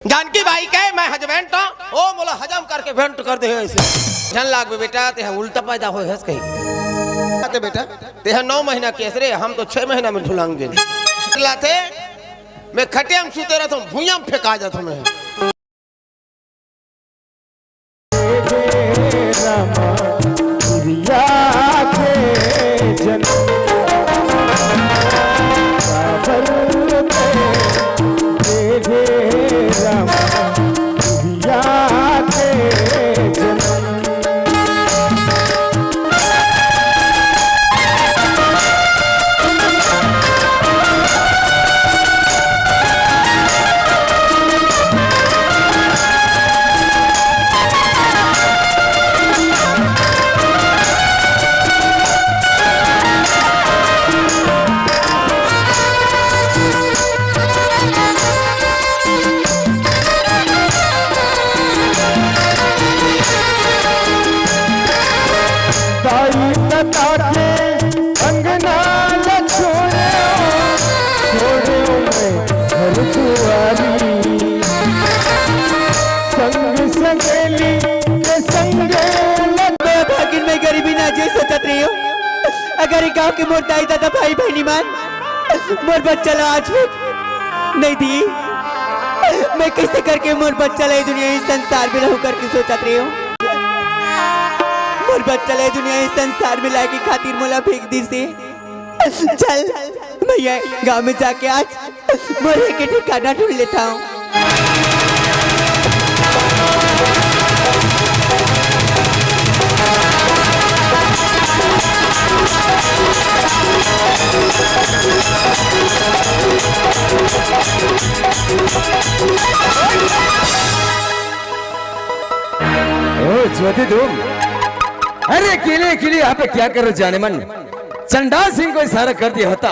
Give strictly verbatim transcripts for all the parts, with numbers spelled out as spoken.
जानकी बाई के मैं हजबेंट तो, ओ मोला हजम करके भेंट कर दे ऐसे। झन लाग बे बेटा, ते ह उल्टा पैदा होए हस कहीं। ते बेटा, ते ह नौ महीना के हस रे, हम तो छह महीना में ढुलांगे। लाते, मैं खटिया में सुते रहता हूँ, भुइयां में फेंका जाता हूँ मैं। ताई तता के अंगना ल छोड़ो, छोड़ो मैं घर दुआरी। संग सहेली के संग लग- मैं भागिन में गरीबी ना जी सोचत रही हूँ। अगर ये गांव के मोर दाई दादा भाई बहनी मन मोर बच्चा ला आज भी नहीं दी, मैं कैसे करके मोर बच्चा ला ये दुनिया, इस संसार में रहूं करके सोचत रही हूँ। मोर बच्चा ला ये दुनिया, इस संसार में लाए के खातिर मोला फेंक दी से। चल, मैं ये गांव में जाके आज मोर के ठिकाना ढूंढ लेता हूँ। ओ ज्योति, तुम, अरे अकेले अकेले यहाँ पे क्या कर रहे हो जाने मन? चंडाल सिंह को इशारा कर दिया होता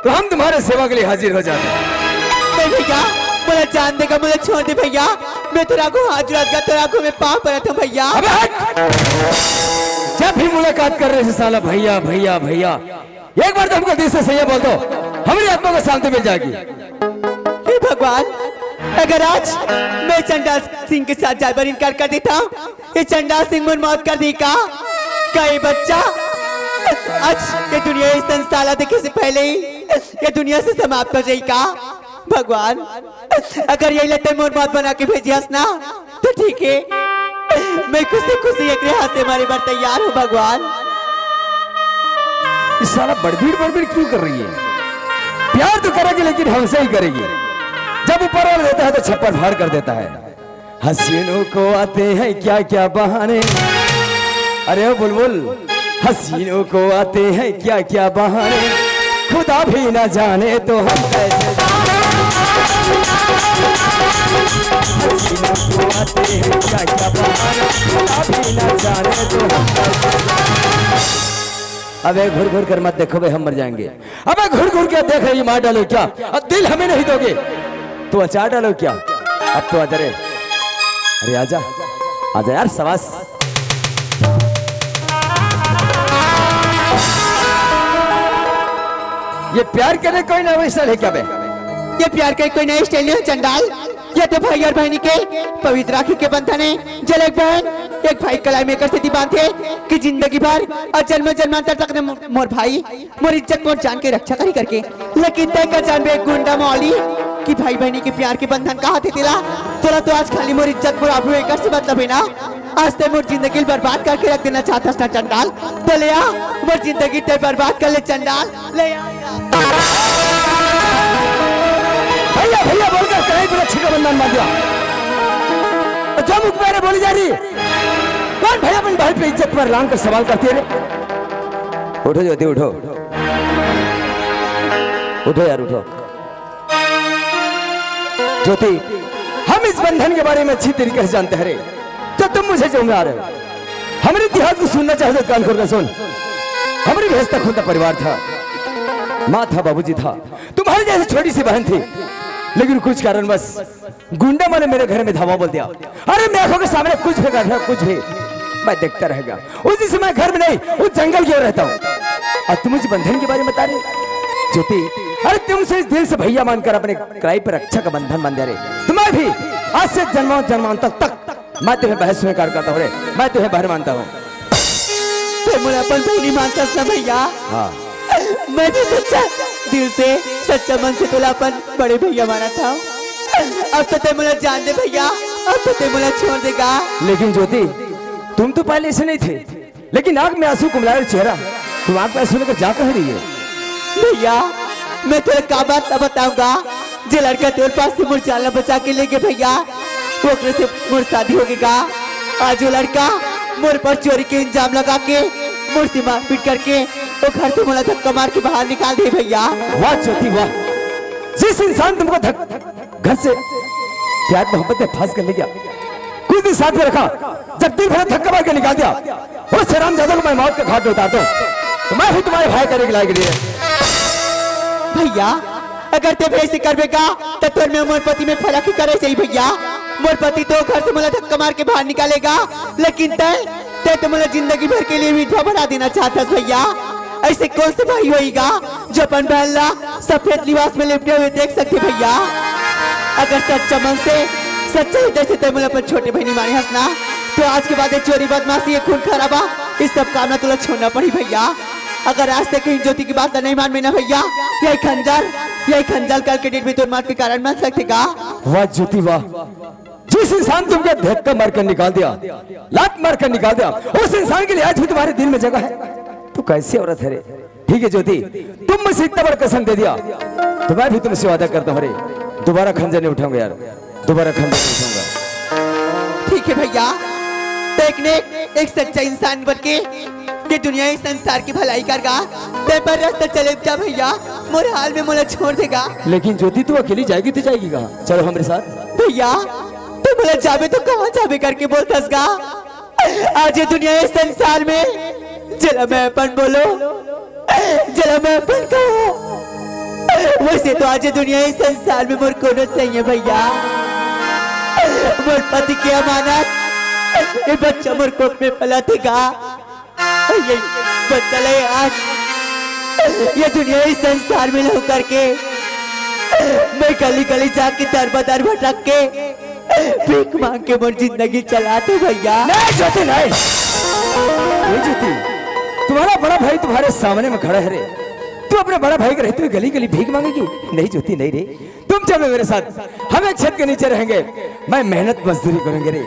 तो हम तुम्हारे सेवा के लिए हाजिर हो जाते। नहीं भैया, मोला जान देगा, मोला छोड़ दे भैया। मैं तोर आगू हाथ जोड़त का, तोर आगू में पाँव परत हूँ भैया। अबे हट! जब भी मुलाकात कर रहे हैं साला भैया, भैया, भैया, एक बार तो हमको दिल से सही बोल दो, हमारी आत्मा को शांति मिल जाएगी। हे भगवान, अगर आज मैं चंडाल सिंह के साथ जाए बर इनकार कर देता हूँ, ये चंडाल सिंह मोर मौत कर दी का? का ये बच्चा आज ये दुनिया, इस संसार ला देखे से पहले ही ये दुनिया से समाप्त हो जाई का? भगवान, अगर यही लगते मोर मौत बना के भेजियस ना, तो ठीक है, मैं खुशी खुशी एकरे हाथ से मारे बर तैयार हूँ भगवान। इस साला बड़बीड़ बड़बीड़ क्यों कर रही है? प्यार तो करेगी लेकिन हमसे ही करेगी। जब ऊपर वाला देता है तो छप्पर फाड़ कर देता है। हसीनों को आते हैं क्या क्या बहाने। अरे ओ बुलबुल, हसीनों को आते हैं क्या क्या बहाने, खुदा भी ना जाने तो हम कैसे जाने। हसीनों को आते हैं क्या क्या बहाने, खुदा भी ना जाने तो हम कैसे जाने। अबे घुर घुर कर मत देखो बे, हम मर जाएंगे। अबे घुर घुर के देख रही, मार डालो क्या? अब दिल हमें नहीं दोगे तो अचार डालो क्या? अब तो आजा रे, अरे आजा, आजा यार, सवास। ये प्यार के लिए कोई नया स्टाइल है क्या बे? ये प्यार के कोई नया स्टाइल नहीं है चंडाल। ये तो भाई और बहनी के पवित्र राखी के बंधन है। जल एक बहन एक भाई कलाई में कर सेती बांधे कि जिंदगी भर और जन्म जन्मांतर तक ने मोर भाई मोर इज्जत मोर जान के रक्षा करी करके। लेकिन तय का जानबे गुंडा मौली कि भाई बहनी के प्यार के बंधन कहा थे तेला। तोला तो आज खाली मोर इज्जत मोर आबरू एकर से मतलब है ना। आज ते मोर जिंदगी ल बर्बाद करके रख देना चाहता ना चंडाल। तो ले आ, मोर जिंदगी ते बर्बाद कर ले चंडाल। ले आ। भैया भैया बोलकर कहीं भी रक्षी का बंधन बांध दिया। और जो मुख मेरे बोली जा रही, कौन भैया अपनी बहन पे इज्जत पर लांग कर सवाल करती है रे? उठो ज्योति, उठो, उठो यार, उठो। ज्योति, हम इस बंधन के बारे में अच्छी तरीके से जानते हैं रे, जो तुम मुझे जो आ रहे हो। हमारे इतिहास को सुनना चाहे तो कान खोल कर सुन। हमारी भैंस तक खुद परिवार था, माँ था, बाबूजी था, तुम्हारी जैसी छोटी सी बहन थी, लेकिन कुछ कारणवश गुंडा वाले मेरे घर में धावा बोल दिया। अरे, मैं आंखों के सामने कुछ भी कर रहा, कुछ भी, मैं देखता रह गया। उस दिन से मैं घर में नहीं, उस जंगल की ओर रहता हूँ। और तुम मुझे बंधन के बारे में बता रहे हो? ज्योति, अरे, तुमसे इस दिल से भैया मानकर अपने कलाई पर रक्षा का बंधन बांध दिया रे। तुम्हें भी आज से जन्मों जन्मांतर तक मैं तुझे बहन स्वीकार करता हूँ रे, मैं तुझे बहन मानता हूँ। ते मोला अपन बहिनी मानथस ना भैया। हाँ। मैं भी सच्चा दिल से, सच्चा मन से तोला अपन बड़े भैया मानत हँव। अब तो ते मोला जान दे भैया, अब तो ते मोला छोड़ दे गा। लेकिन ज्योति, तुम तो पहले ऐसे नहीं थे, लेकिन आंख में आंसू कुमलाए चेहरा, तुम आंख में आंसू लेकर जा कहाँ रही है? भैया, मैं तोला का बात ला बताऊं गा, जे लड़का तोर पास से मोर जान ला बचा के ले गे भैया, ओकरे से मोर शादी हो गे गा। आज वो लड़का मोर पर चोरी के इल्जाम लगा के, मोर से मारपीट करके, वो घर से मोला धक्का मार के बाहर निकाल दे भैया। वाह ज्योति वाह, जिस इंसान तुमको धक घर से प्यार मोहब्बत में फंस कर ले गया, कुछ दिन साथ में रखा, जब दिन भर धक्का मार के निकाल दिया, उस हरामजादा को मैं मौत के घाट में उतार दूं, तो मैं भी तुम्हारे भाई करने के लायक नहीं है। भैया, अगर ते भी ऐसे करबे का, तो तोर में मोर पति में फर्क ही करे चाहिए भैया। मोर पति तो घर से मोला धक्का मार के बाहर निकाले गा, लेकिन तै, तै तो मोला जिंदगी भर के लिए विधवा बना देना चाहत हस भैया। ऐसे कौन से भाई होई गा, जो अपन बहन ला सफेद लिबास में लिपटे हुए देख सकथे भैया। अगर सच्चा मन से, सच्चा हृदय से तै मोला अपन छोटे बहिनी माने हस ना, तो आज के बाद ये चोरी, बदमाशी, ये खून खराबा, ये सब काम ना तोला छोड़ना पड़ी भैया। अगर आज तक कहीं ज्योति की बात ला नहीं मान में ना भैया, यही खंजर, यही खंजर कल के डेट में तोर मौत के कारण बन सकथे गा। वाह ज्योति वाह, जिस इंसान तुमको धक्का मारकर निकाल दिया, लात मारकर निकाल दिया, उस इंसान के लिए आज भी तुम्हारे दिल में जगह है। तू कैसी औरत है रे? ठीक है ज्योति, तुम मुझसे इतना बड़ा कसम दे दिया, तो मैं भी तुमसे वादा करता हूँ रे, दोबारा खंजर नहीं उठाऊंगा यार, दोबारा खंजर नहीं उठाऊंगा। ठीक है भैया, तै एक ने एक सच्चा इंसान बन के ये दुनिया, इस संसार की भलाई कर गा, तै अपन रास्ता चले जा भैया, मोर हाल में मोला छोड़ दे गा। लेकिन ज्योति, तू अकेली जाएगी तो जाएगी कहाँ? चलो हमारे साथ। भैया, तू मोला जाबे तो कहाँ जाबे करके बोलथस गा? आज ये दुनिया, ये संसार में जेला मैं अपन बोलो, जेला मैं अपन कहूँ, वैसे तो आज ये दुनिया, ये संसार में मोर कोनो नहीं है भैया। मोर पति के अमानत, ये बच्चा मोर कोख में पलथे गा। ये बच्चा ले आज ये दुनिया, इस संसार में लहू करके मैं गली गली जाके, दर बदर भटक के भीख मांग के मोर जिंदगी चलात हँव भैया। नहीं ज्योति, नहीं। ये ज्योति, तुम्हारा बड़ा भाई तुम्हारे सामने में खड़ा है रे, तू अपने बड़ा भाई के रहते हुए गली गली भीख मांगेगी? नहीं ज्योति, नहीं रे, तुम चलो मेरे साथ, हम एक छत के नीचे रहेंगे, मैं मेहनत मजदूरी करूंगे रे,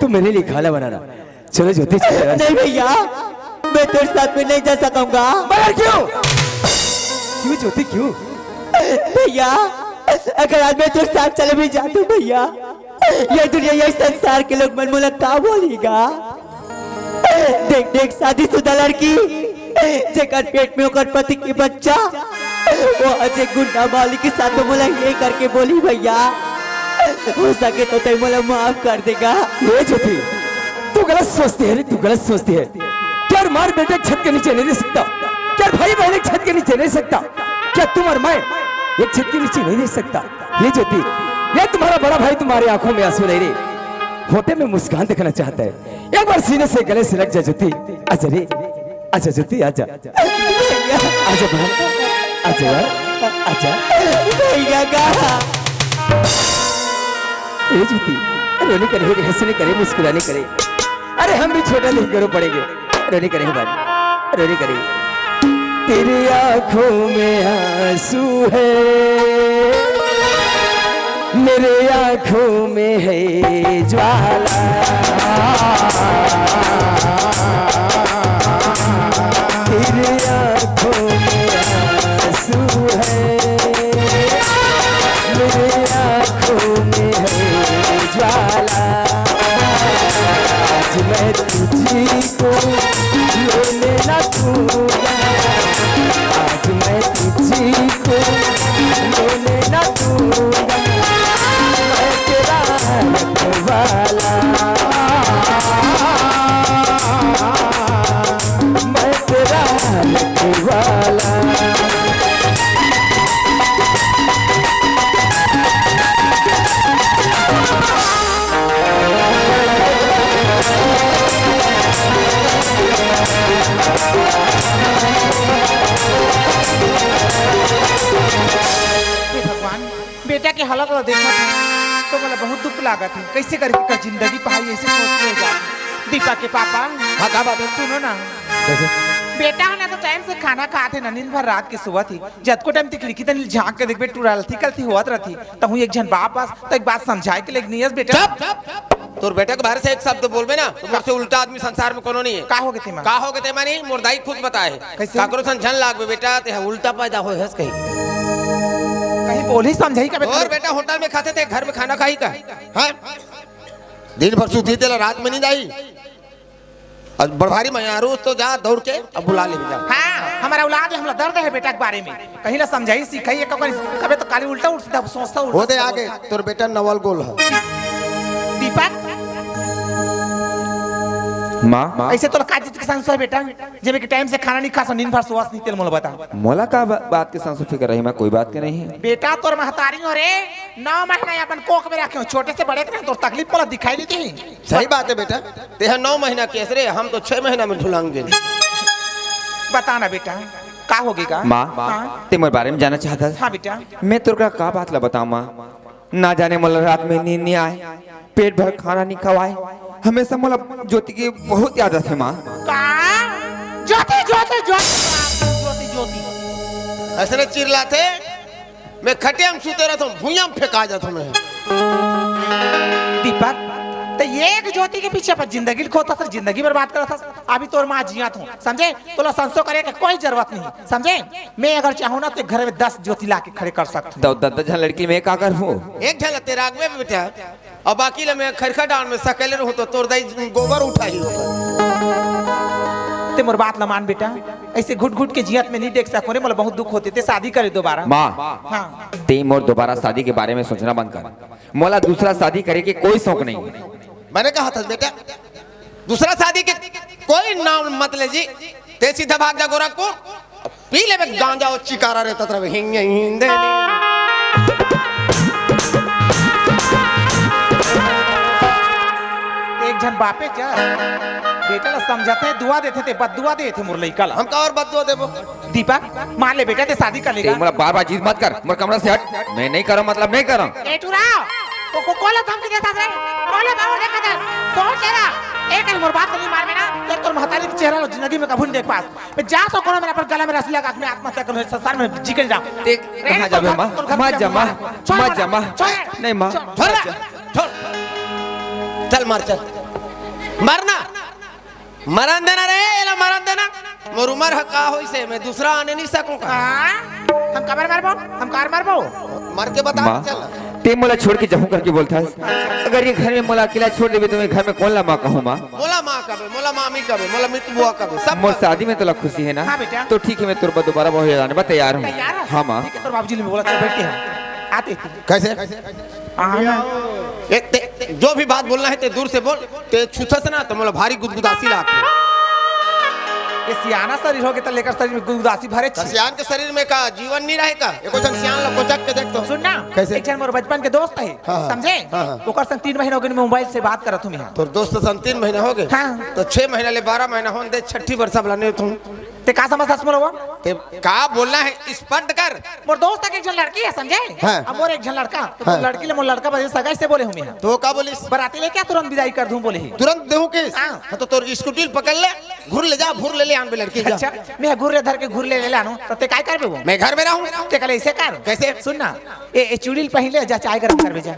तू मेरे लिए खाना बनाना। चलो ज्योति, चलो यार। नहीं भैया, मैं तेरे साथ में नहीं जा सकूंगा। मगर क्यों? क्यों ज्योति, क्यों? भैया, अगर आज मैं तेरे साथ चले भी जाता हूँ भैया, ये दुनिया, ये संसार के लोग मन मोला का बोलेगा? देख देख, शादीशुदा लड़की, जेकर पेट में ओकर पति के बच्चा, वो आज एक गुंडा मालिक के साथ मोला ये करके बोली भैया। हो सके तो तै मोला माफ कर दे गा। ये ज्योति, तू गलत सोचती है रे, तू गलत सोचती है। क्या माँ बेटा एक छत के नीचे नहीं रह सकता? क्या भाई बहन एक छत के नीचे नहीं रह सकता? क्या तुम और मैं एक छत के नीचे नहीं रह सकता? ये ज्योति, ये तुम्हारा बड़ा भाई तुम्हारी आंखों में आंसू नहीं रे, होठे में मुस्कान दिखाना चाहता है। एक बार सीने से गले से लग जा ज्योति, आजा रे, आजा ज्योति, आजा। भैया। आजा बहन, आजा यार, आजा। भैया का। ए ज्योति, रोने का नहीं रे, हंसने का रे, मुस्कुराने का रे। अरे हम भी छोटा नहीं करो पड़ेंगे, रोने का नहीं बात, रोने का नहीं। तेरी आंखों में आंसू है, मेरे आंखों में है ज्वाला। तेरी आंखों में आंसू है, मेरे आंखों में है ज्वाला। आज मैं तुझको लेने ना दूंगा, आज मैं तुझको लेने ना दूंगा, मैं तेरा रखवाला। मोला बहुत दुख लागत हे, कइसे करके का जिंदगी पहाई, अइसे सोच के हो जात हे। दीपक के पापा, हाँ, का बात हे? सुनो ना। कइसे? बेटा ह ना तो टाइम से खाना खात हे ना, नींद भर रात के सोवत हे। जतको टाइम तक लिखी तनी झांक के देखबे, टुरा लथी कलथी होवत रथी। तहूँ एक झन बाप अस, त एक बात समझाए के लइक नइ अस बेटा। चुप! तोर बेटा के बारे से एक शब्द बोलबे ना, त मोर से उल्टा आदमी संसार में कोनो नइ हे। का होगे तेमा? का होगे तेमा नइ, मोर दाई खुद बताए हे। कइसे? काकरो सन झन लागबे बेटा, तेहा उल्टा पैदा होए हस कहीं। कहीं बोलही समझही का बेटा? तोर बेटा होटल में खाथे, ते घर में खाना खाही का? हाँ? दिन भर सुतही, तेला रात में नींद आही। अउ बड़ भारी मयारू तो जा दौड़ के अउ बुला ले जा। हाँ, हमर औलाद हे, हमला दर्द हे बेटा के बारे में। कहीं ला समझाही, सिखाही, एक बार कबे तो काली उल्टा उठ सीधा सोचता उल्टा होते सीधा आगे बोलता। तोर बेटा नवल गोल हे। दीपक। माँ। अइसे तोला का चीज के संशय हे बेटा? जेमे के टाइम से खाना नइ खास, नींद भर सोवस नइ, तेला मोला बता। मोला का बा-, बात के संशय फिकर रही माँ, कोई बात के नहीं हे। बेटा तोर महतारी हो रे, नौ महीना अपन कोख में रखे हो, छोटे से बड़े करे तोर तकलीफ मोला दिखाई नइ देही। सही बात हे बेटा, तेहा नौ महीना के अस रे, हम तो छह महीना में ढुलांगे। बता ना बेटा, का होगे का? माँ, हाँ। ते मोर बारे में जानना चाहत हस? हाँ बेटा। मैं तोर का, का बात ला बताऊँ माँ? ना जाने मोला रात में नींद नइ आए, पेट भर खाना नइ खवाए, हमेशा मोला ज्योति के बहुत याद आथे माँ। का? ज्योति, ज्योति, ज्योति, ज्योति, ज्योति। अइसने चिल्लाथे, मैं खटिया में सुते रथों, भुइयां में फेंका जाथों मैं। दीपक, त एक ज्योति के पीछे अपन जिंदगी ल खोत हस, जिंदगी बर्बाद करत हस। अभी तोर माँ जियत हे, समझे? तोला संशय करे के कोई जरूरत नहीं, समझे? मैं अगर चाहूँ ना, तो घर में दस ज्योति ला के खड़े कर सकता हूँ। दस, दस झन लड़की में का करहूँ? एक झन ला ते राखबे बेटा, अउ बाकी ला मैं खरखा डांड़ में सकेले रहूँ, तो तोर दाई गोबर उठाही ओकर। ते मोर बात ला मान बेटा, अइसे घुट घुट के जियत में नइ देख सकों रे, मोला बहुत दुख होथे। ते शादी करे दोबारा। माँ, हाँ। ते मोर दोबारा शादी के बारे में सोचना बंद कर। मोला दूसरा शादी करे के कोई शौक नहीं हे। मैंने कहा था बेटा, दूसरा शादी के कोई नाम मत ले जी, ते सीधा भाग जा गोरखपुर, पी लेबे गांजा अउ चिकारा रे ततरा हिंग हिंग दे। एक झन बापे च बेटा ला समझाथे, दुआ देथे, ते बददुआ देथे मोर लइका ला। हम का अउ बददुआ देबो? दीपक, मान ले बेटा, ते शादी कर लेगा। ते मोला बार-बार जिद मत कर, मोर कमरा से हट। मैं नहीं करंव, मतलब नहीं करंव। ए टुरा, को, को, कोला धमकी देथस रे? कोला बाबू देखा दे, सोच ले ना। एक मोर बात नहीं मानबे ना, ते तोर महतारी के चेहरा ला जिंदगी में कभू नहीं देख पास। मैं जा सकों ना, मैं अपन गला में रस्सी लगा के मैं आत्महत्या कर लूँ, संसार में जी के नहीं जाऊँ। ते कहाँ जाबे माँ? मत जा माँ, मत जा माँ। छोड़, नहीं माँ, छोड़, मत जा। छोड़। चल मर, चल। मरना। मरन देना रे, एला मरन देना। मोर उमर ह का होइस हे, मैं दूसरा आने नहीं सकूं का? हाँ? हम काबर मरबो? हम काबर मरबो? मर के बता, माँ, चल। ते मोला छोड़ के जाहूं करके बोलथस। अगर ये घर में मोला अकेला छोड़ देबे, तो मैं घर में कोन ला माँ कहूं, माँ? मोला माँ कबे, मोला मामी कबे, मोला मित बुआ कबे, सब मोर कबे। शादी में तोला खुशी हे ना? हाँ बेटा। तो ठीक हे, मैं तोर बर दोबारा बहू ले आने बर तैयार हूँ। तैयार हे? हाँ, माँ। ठीक हे, तोर बाबूजी ले बोला, चल बैठ के हम आते हैं। कैसे? हाँ, हाँ। ए, ते, जो भी बात बोलना हे, ते दूर से बोल। ते छुथस ना, तो मोला भारी गुदगुदासी लागथे। ये सियाना शरीर होगे, त लेकर शरीर में गुदगुदासी भरे त छी। सियान के शरीर में का जीवन नहीं रहे का? एको झन सियान ला कोचक के देख तो। सुन ना, कैसे? एक झन मोर बचपन के दोस्त हे, हाँ, हाँ। समझे? हाँ, हाँ। ओकर संग तीन महीना होगे, मैं मोबाइल से बात करत हूँ यहाँ। तोर दोस्त संग तीन महीना होगे? हाँ। तो छह महीना ले बारह महीना होन दे, छठी बरसा वाला नहीं तू। ते का समझथस मोला वो? ते का बोलना हे, स्पष्ट कर। मोर दोस्त के एक झन लड़की हे, समझे? हाँ। अब मोर एक झन लड़का, तो हाँ। लड़की ले मोर लड़का बजे सगाई से बोले हूँ मैं। तो का बोलिस? बराती लेके आ, तुरंत विदाई कर दूँ बोले ही। तुरंत देहूँ किस? हाँ। हाँ, तो तोर स्कूटी ल पकड़ ले, घुर ले जा, घुर ले ले आन बे लड़की जा। अच्छा, मैं घुर ले धर के घुर ले ले आनू, तो ते काय करबे वो? मैं घर में रहूँ। ते कले ऐसे कर। कैसे? सुन ना, ए, ए चूड़ी ल पहन ले जा, चाय गरम करबे जा।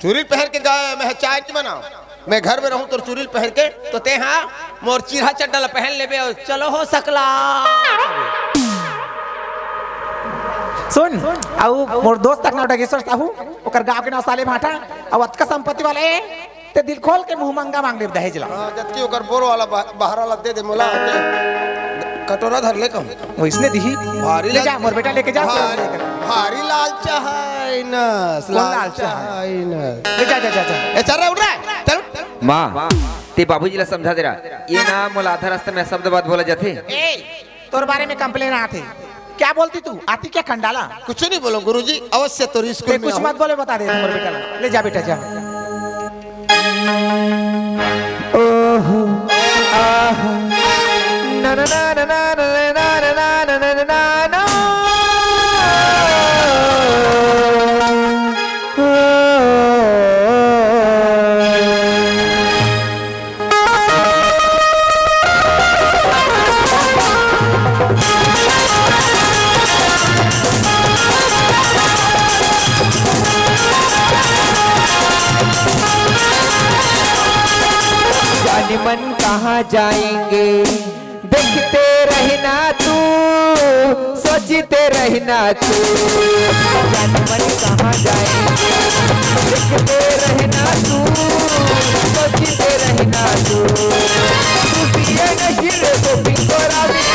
चूड़ी ल पहन के गा-, मैं चाय नहीं बनाऊँ। मैं घर में रहूं तोर चूड़ी ल पहन के, तो ते हा मोर चिरहा चड्डा ला पहन लेबे अउ चलो हो सकला। सुन, अउ मोर दोस्त तक नाव डगेश्वर साहू, ओकर गांव के नाव साले भाटा, अउ अतका संपत्ति वाला ए, ते दिल खोल के मुंह मंगा मांग ले दहेज ला। हाँ, जतकी ओकर बोर वाला बह-, बहरा ला दे दे मोला, ते कटोरा धर ले कहूं। वइसने दिही। भारी ले लाल-, जा, मोर बेटा लेके जा, भारी, भारी लालचा है नस, कौन लालचा लालचा है? है नस। ले जा, जा, जा, जा। ए, चल रे, उठ रे, चल, चल। माँ, ते बाबूजी ला समझा दे रहा, ये ना मोला आधा रास्ता में शब्द बात बोला जाथे। ए, तोर बारे में complain आथे। क्या बोलती तू? आती क्या खंडाला? कुछ नहीं बोलो गुरुजी, अवश्य तोर स्कूल ते में कुछ आऊं। मत बोले, बता दे मोर बेटा ला। ले जा बेटा, जा। ओहो, आहो, ना, ना, ना। कहाँ जाएंगे? देखते रहना तू, सोचते रहना तू, जान मन कहाँ जाएंगे? देखते रहना तू, सोचते रहना तू। खुशियाँ नहीं रे तो पिंकोरावी,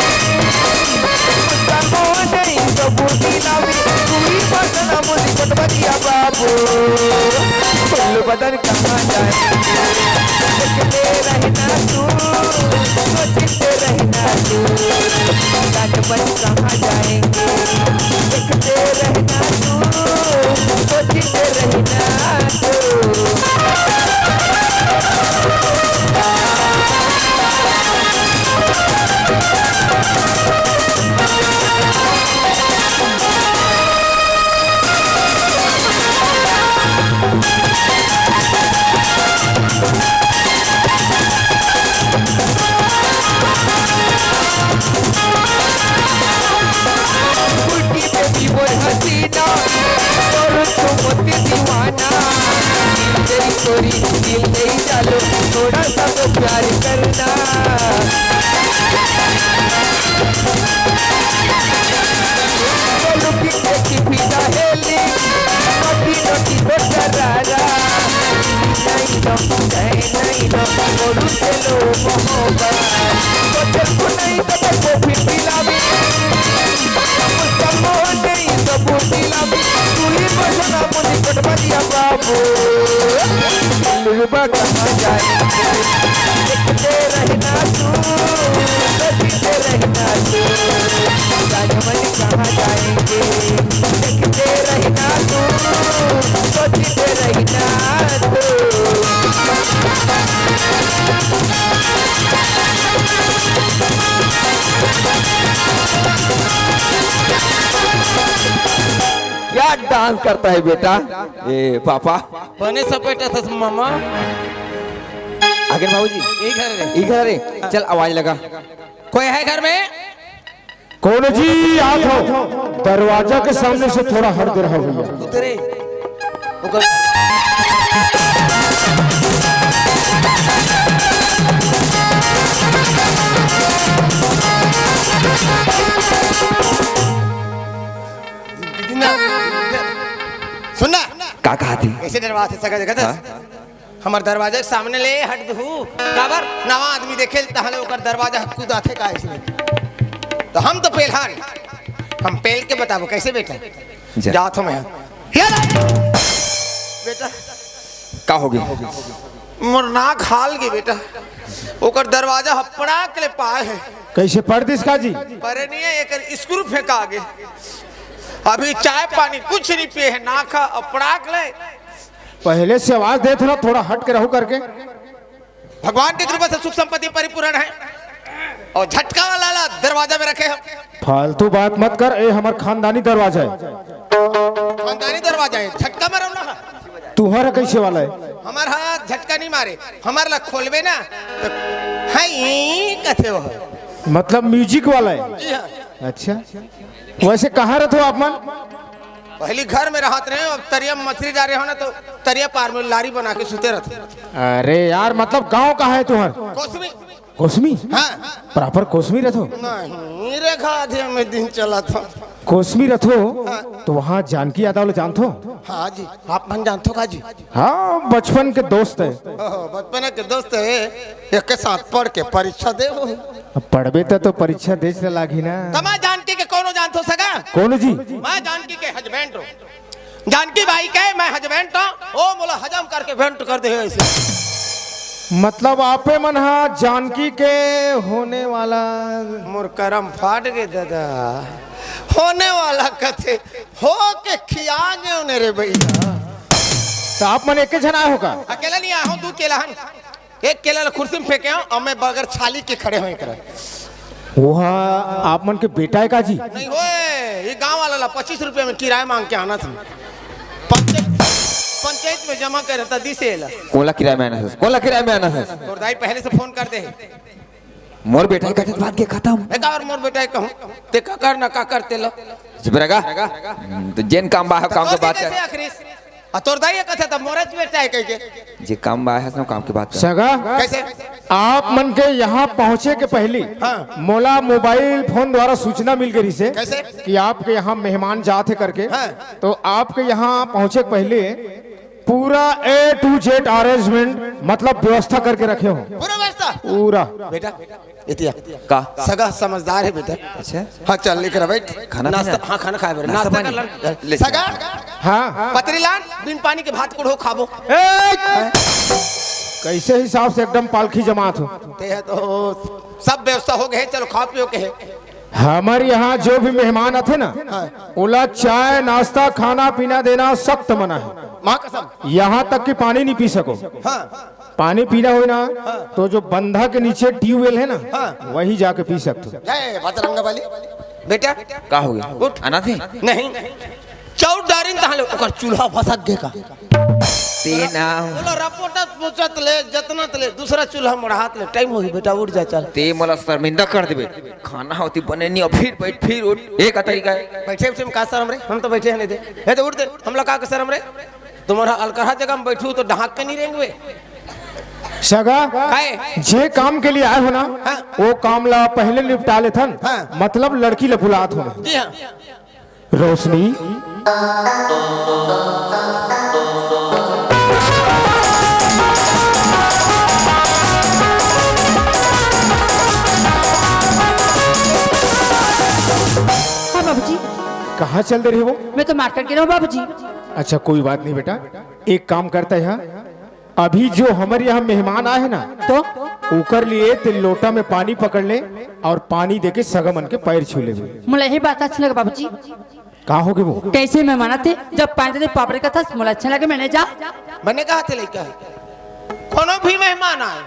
मुस्कान नहीं तो बूटी लावी। तू ही बसना मुझे कोटबरिया बाबू, कुल बदन कहाँ जाएंगे? देखते रहना तू, सोचते रहना तू, जान मन कहाँ जाएंगे? देखते रहना तू, सोचते रहना तू। उल्टी baby बोल हसीना, और तुम होते दीवाना। दिल तेरी चोरी, दिल नहीं डालो, थोड़ा सा तो प्यार करना। बोलो कि देखी फिदा हेली, पटी नोटी तो डरारा। नहीं लो, नहीं, नहीं लो, बोलू चलो मोहब्बत। तो चल को नहीं तो को फिर पिलावी। मुझका मोह नहीं तो बूटी लावी। तू ही बसना मुझे कोटबरिया बाबू। दिलरुबा कहाँ जाएंगे? देखते रहना तू, सोचते रहना तू, जान मन कहाँ जाएंगे? देखते रहना तू, सोचते रहना तू। क्या डांस करता है बेटा? ए पापा। बने सपेटा था मामा। आगे बाबूजी। ई घर रे। ई घर रे। चल आवाज लगा। कोई है घर में? कौन जी? आत हो। दरवाजा के सामने से थोड़ा हट दे रहा भैया। उतरे। ओकर दीदी ना, सुन ना। का कहा थी? ऐसे डरवा से सका देखा था? हाँ? हमर दरवाजा के सामने ले हट दहू। काबर? नवा आदमी देखे ल तहले ओकर दरवाजा हट कूदाथे का इसमें। तो हम तो पेलहन, हम पेल के बताबो कैसे बेटा? जा। जात हो मैं। ये ले। बेटा। का हो गया? मोर नाक हाल गे बेटा। ओकर दरवाजा ह पड़ाक ले पाए है। कैसे पड़ दिस का जी? परे नहीं है, एकर स्क्रू फेंका गे। अभी चाय पानी कुछ नहीं पिए है, नाक ह पड़ाक ले। पहले से आवाज देत ना, थोड़ा हट के रहू करके। भगवान के कृपा से सुख संपत्ति परिपूर्ण है और झटका वाला ला दरवाजा में रखे हो। फालतू बात मत कर, ए हमर खानदानी दरवाजा है। खानदानी दरवाजा है, झटका मारो ना। तुहर कैसे वाला है? हमार हाथ झटका नहीं मारे, हमार ला खोलबे ना तो है ई कथे हो। मतलब म्यूजिक वाला है? जी हाँ। अच्छा, वैसे कहाँ रहते हो आप मन? पहली घर में रहत रहे, अब तरिया में मछली डारे हो ना, तो तरिया पार में लारी बना के सुते रहते। अरे यार, मतलब गांव कहाँ है तुम्हार? कोसमी। कोसमी? हाँ। प्रॉपर कोसमी रहते हो? नहीं रे, खाधे में दिन चला था। कोसमी रहते हो? हाँ। तो वहाँ जानकी यादव ले जानते हो? हाँ जी। आप मन जानते हो का जी? हाँ, बचपन के दोस्त है। ओहो, बचपन के दोस्त है, एक के साथ पढ़ के परीक्षा दे हो। अब पढ़बे त तो परीक्षा देच ल लागही ना। त मैं जानकी के कोनो जानथो सगा? कोनो जी? मैं जानकी के हस्बैंड हूँ। जानकी बाई के मैं हस्बैंड हूँ, ओ मोला हजम करके भेंट कर दे ऐसे। मतलब आपे मन हा जानकी के होने वाला। मोर करम फाट गे दादा, होने वाला कथे हो के खिया गे ने रे भैया। त आप मन एके झन आए हो का? अकेला नहीं आया हूँ, दू केला हन। एक केला ला कुर्सी में फेंके हो और मैं बगैर छाली के खड़े हो एकरा। वहाँ आप मन के बेटा है का जी? नहीं होए, ये गांव वाला ला पच्चीस रुपया में किराया मांग के आना था। पंचायत, पंचायत में जमा करे था दिसे ला। कोला किराया में आना था, कोला किराया में आना था। तोर दाई पहले से फोन कर दे। मोर बेटा ही कथे बात के खत्म। एक और मोर बेटा ही कहूँ, ते का करना का करते लो। चुप रह गा। तो जेन काम बा है, काम के बात कर। आ तोर दाई कथे त मोरच बेटा है कह के। जे काम बा है, काम के बात कर। सगा? कैसे? आप मन के यहाँ पहुँचे के पहिली हाँ। मोला मोबाइल फोन द्वारा सूचना मिल गे रिहिसे कैसे? कि आपके यहाँ मेहमान जात हे करके। हाँ। तो आपके यहाँ पहुँचे के पहिली पूरा A to Z arrangement, मतलब व्यवस्था करके रखे हों। पूरा व्यवस्था? पूरा। बेटा, एती आ। का? सगा समझदार हे बेटा। अच्छा। हाँ, चल, लेकर आ, बैठ। खाना नाश्ता, पीना? हाँ, खाना खाए बर। नाश्ता नाश्ता कर पानी? ले। सगा, हाँ। पतरी लान, बिन पानी के भात कुढ़ो खाबो। ए! कैसे हिसाब से एकदम पालखी जमात हो। ते हे तो सब व्यवस्था हो गे हे, चलो खाओ पियो के हे। हमर यहाँ जो भी मेहमान आथे ना, हाँ। ओला चाय, नाश्ता, खाना, पीना देना सख्त मना हे। माँ कसम। यहाँ तक कि पानी नहीं पी सको। हाँ। पानी पीना होय ना, हाँ। तो जो बंधा के नीचे ट्यूबवेल हे ना, हाँ। वही जाके पी सकथो। जय बजरंग बली। बेटा, का हो गे? उठ। आना थे? नहीं। चौक डारिन तहाँ ले ओकर चूल्हा भसक गे का? ते ना। बोला, रपोटत पोचत ले, जतना तले, दूसरा चूल्हा मढ़ात ले, टाइम होही बेटा, उठ जा, चल। ते मोला शर्मिंदा कर देबे। खाना होती बने नहीं, फिर बैठ, फिर उठ। एक तरीका हे। बैठे, बैठे में का शर्म रे? हम तो बैठे हैं नहीं थे। हे तो उठ दे, हम लोग का शर्म रे? तुम्हारा अलकरहा जगह में बैठू तो ढाक के नहीं रेंगवे। सगा, काहे? जे काम के लिए आए हो ना, हाँ। वो काम ला पहले निपटा लेथन। हाँ। मतलब लड़की ला बुलात हो। जी हाँ। रोशनी। हाँ बाबूजी। कहाँ चल दे रहे हो? मैं तो मार्केट गे रहा हूँ बाबूजी। अच्छा, कोई बात नहीं बेटा, एक काम करता है, हाँ? अभी जो हमर यहाँ मेहमान आए हे ना, तो? ओकर लिए ते लोटा में पानी पकड़ ले और पानी देके सगा मन के पैर छू लेबे। मोला यही बात अच्छा लगे बाबूजी। का हो गे वो? कैसे मेहमान आथे, जब पानी दे पापड़ का था, मोला अच्छा लगे, मैंने जा। मैंने कहा थे लइका, कोनो भी मेहमान आए,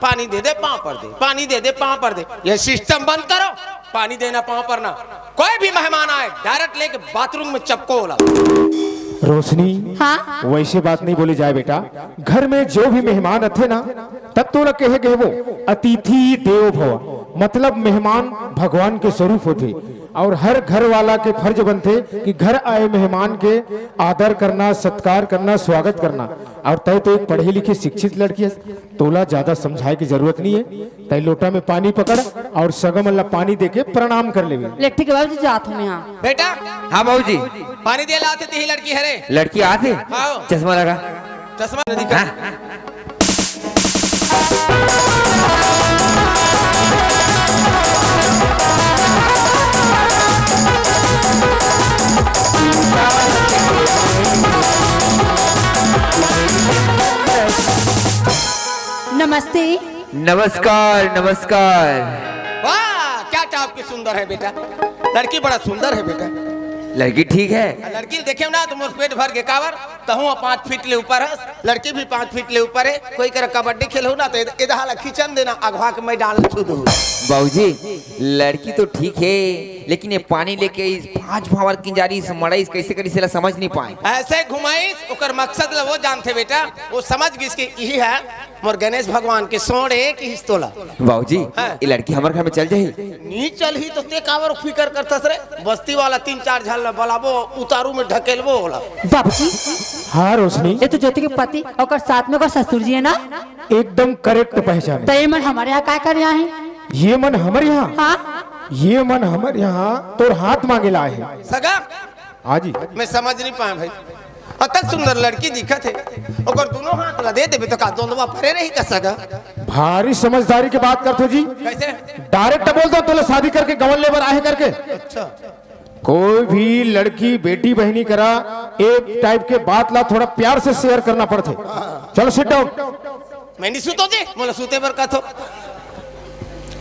पानी दे दे, पाँव पर दे, पानी दे दे, पाँव पर दे। ये सिस्टम बंद करो, पानी देना, पाँव पर ना। कोई भी मेहमान आए, डायरेक्ट लेके बाथरूम में चपको ओला। रोशनी, हाँ? वैसे बात नहीं बोली जाए बेटा। घर में जो भी मेहमान आथे ना, तब तो ओला कहे गे वो, अतिथि देवो भव, मतलब मेहमान भगवान के स्वरूप होथे। और हर घर वाला के फर्ज बनथे कि घर आए मेहमान के आदर करना, सत्कार करना, स्वागत करना। और तय तो एक पढ़े लिखे शिक्षित लड़की हस, तोला ज्यादा समझाए के जरूरत नहीं है। तय लोटा में पानी पकड़ और सगा मन ला पानी देके प्रणाम कर लेवे। ले ठीक है बाबूजी, जात हूँ मैं। हाँ। बेटा, हाँ बाबूजी। पानी दे लाते, तिही लड़की हरे। लड़की आथे? हाँ। चश्मा लगा। चश्मा नहीं दिखा। हाँ। नमस्ते। नमस्कार, नमस्कार। वाह, क्या टाप की सुंदर है बेटा, लड़की बड़ा सुंदर है बेटा। लड़की ठीक है? लड़की देखे ना तो मोर पेट भर के कावर, तहूँ पाँच फीट ले ऊपर हस, लड़की भी पाँच फीट ले ऊपर है। कोई कर कबड्डी खेलहू ना तो एद-, एदहा ला खींचन देना, अगवा के मैदान ला छू दू। बाबूजी, लड़की तो ठीक है, लेकिन ये पानी लेके इस पाँच भावर किंजारी इस मड़ाई इस कैसे करी, सेला समझ नहीं पाए। ऐसे घुमाइस, ओकर मकसद ला वो जानथे बेटा, वो समझ गिस कि यही है मोर गणेश भगवान के सोड़े के हिस्तोला। बाबूजी, हाँ। ये लड़की हमर घर में चल जाही? नी चलही तो ते काबर फिकर करथस रे? बस्ती वाला तीन चार झन ला बलाबो, उतारू में ढकेलबो ओला। बाबूजी। हाँ रोशनी। ये तो ज्योति के पति, ओकर साथ में ओकर ससुर जी है ना? एकदम करेक्ट पहचाने। तो ये मन हमर यहाँ काय करे आही? ये मन हमर यहाँ? हाँ। ये मन हमर यहाँ तोर हाथ मांगे ला आए हे। सगा? हाँ जी। मैं समझ नहीं पाए भाई, अतक सुंदर लड़की दिखत हे, ओकर दोनों हाथ ला दे देबे तो का दोंदवा परे रही का सगा? भारी समझदारी के बात करथो जी। कैसे? डायरेक्ट बोल दो, तोला शादी करके गवन लेबर आहे करके। अच्छा। कोई भी लड़की बेटी बहनी करा एक टाइप के बात ला थोड़ा प्यार से शेयर करना पड़थे। चलो, सिट डाउन। मैं नहीं सूतो जी, मोला सूते बर कथो।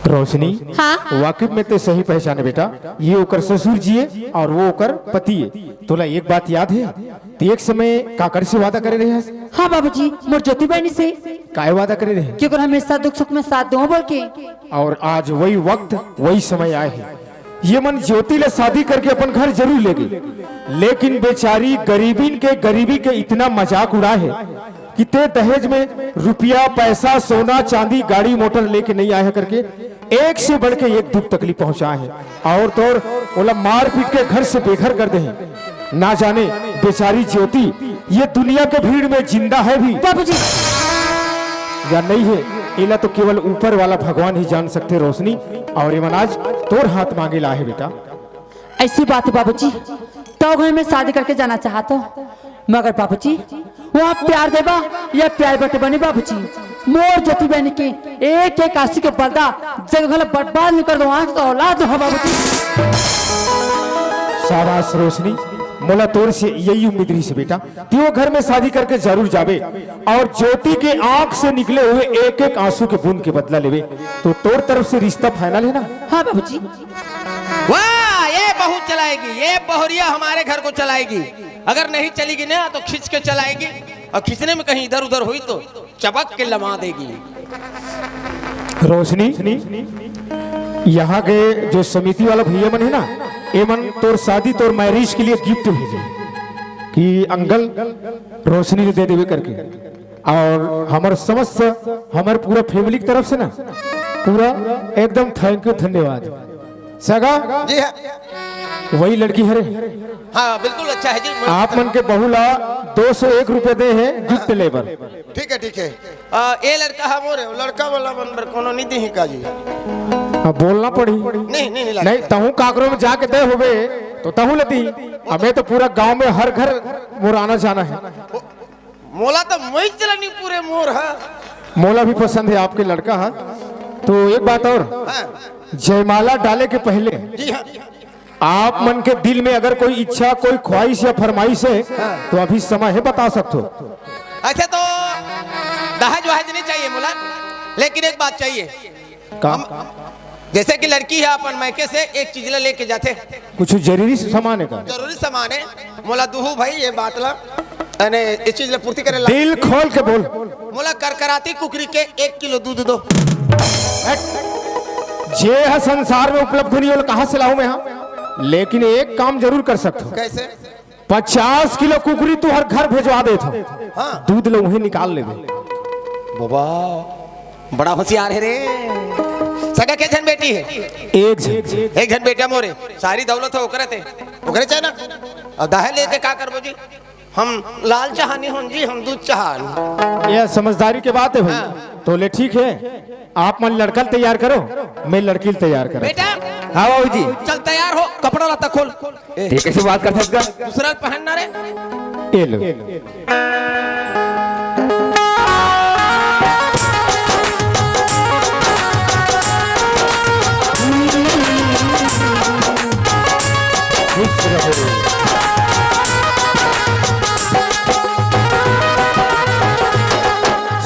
रोशनी, हाँ? वाकिफ में ते सही पहचाने बेटा, ये ओकर ससुर जी है और वो ओकर पति है। तोला एक बात याद है, ते एक समय काकर से वादा करे रहे हस? हाँ बाबूजी, मोर ज्योति बहनी से। काय वादा करे रहे? कि ओकर हमेशा दुख सुख में साथ दूँ बोल के। और आज वही वक्त, वही समय आए है। ये मन ज्योति ले शादी करके अपन घर जरूर ले गई, लेकिन बेचारी गरीबीन के, गरीबी के इतना मजाक उड़ाए है कि ते दहेज में रुपया, पैसा, सोना, चांदी, गाड़ी, मोटर लेके नहीं आए है करके एक से बढ़ के एक दुख तकलीफ पहुंचाए है। और तोर ओला मार पीट के घर से बेघर कर दे हैं। ना जाने बेचारी ज्योति ये दुनिया के भीड़ में जिंदा है भी बाबूजी। या नहीं है। एला तो केवल ऊपर वाला भगवान ही जान सकथे रोशनी। अउ एमन आज तोर हाथ मांगे ला हे बेटा। ऐसी बात है बाबूजी, तो घर में शादी करके जाना चाहत हो, मगर बाबूजी वहाँ प्यार देबा या प्यार बटे बनी बाबूजी, मोर ज्योति बहन के एक एक आंसू के पर्दा जगह घला बर्बाद नहीं कर दो, आंख तो औलाद हो बाबूजी। शाबाश रोशनी, मोला तोर से यही उम्मीद रही से बेटा, तू वो घर में शादी करके जरूर जाबे और ज्योति के आंख से निकले हुए एक एक आंसू के बूंद के बदला लेबे। तो तोर तरफ से रिश्ता फाइनल है ना? हाँ बाबूजी। वाह, ये बहू चलाएगी, ये बहुरिया हमारे घर को चलाएगी। अगर नहीं चलेगी ना तो खींच के चलाएगी, और खींचने में कहीं इधर उधर हुई तो चबक के लमा देगी। रोशनी, यहाँ के जो समिति वाला भैया मन है ना, ये मन तोर शादी, तोर मैरिज के लिए गिफ्ट भेजे कि अंकल, रोशनी ने दे देवे करके। और हमर समस्त, हमर पूरा फैमिली की तरफ से ना, पूरा एकदम थैंक यू, धन्यवाद। सगा, जी हाँ। वही लड़की हरे। हाँ, बिल्कुल अच्छा है जी। आप मन के बहू ला दो सौ एक रुपया दे हे गिफ्ट लेबर। ठीक है, ठीक है। आ, ये लड़का है मोरे, लड़का वाला मन बर कोनो नहीं दी का जी। अब बोलना पड़ी। नहीं, नहीं, नहीं लगता। नहीं, तहूँ काकरो में जाके दे होबे तो तहूँ लेती। हमें तो पूरा गांव में हर घर मोर आना जाना है। मोला तो मैं चला नहीं पूरे मोर है। मोला भी पसंद है आपके लड़का है। तो एक बात और, हाँ, जयमाला डाले के पहले जी हाँ। आप मन के दिल में अगर कोई इच्छा, कोई ख्वाहिश या फरमाइश है, तो अभी समय है, बता सकते हो। अच्छा, तो दहेज वहेज नहीं चाहिए मोला, लेकिन एक बात चाहिए। का? जैसे कि लड़की है, अपन मैके से एक चीज ला लेके जाते, कुछ जरूरी सामान है का? जरूरी सामान है। मोला दुहू भाई ये बात ला, अने इस चीज ला पूर्ति करे ला। दिल खोल के बोल। मोला करकराती कुकरी के एक किलो दूध दो। जे ह संसार में उपलब्ध नहीं होला, कहाँ से लाऊं मैं? हाँ, लेकिन एक काम जरूर कर सकते हो। कैसे? पचास किलो कुकरी तू हर घर भेजवा देत हो, हाँ। दूध ला उहें निकाल लेबे। बाबा, बड़ा होशियार है रे। सगा के झन बेटी है? एक झन। एक झन बेटा मोरे, सारी दौलत है ओकरे ते, ओकरे चाहे ना। और दहेज लेके का करबो जी? हम लाल चाहा नहीं होन जी, हम दूध चाहा। यह समझदारी के बात है भाई। तो ले ठीक है, आप मन लड़का ल तैयार करो, मैं लड़की ल तैयार करो। बेटा, हाँ बाबूजी। चल तैयार हो, कपड़ा लत्ता खोल। ये कैसे बात कर सकता? दूसरा पहनना रे। ये लो। खुश रहो।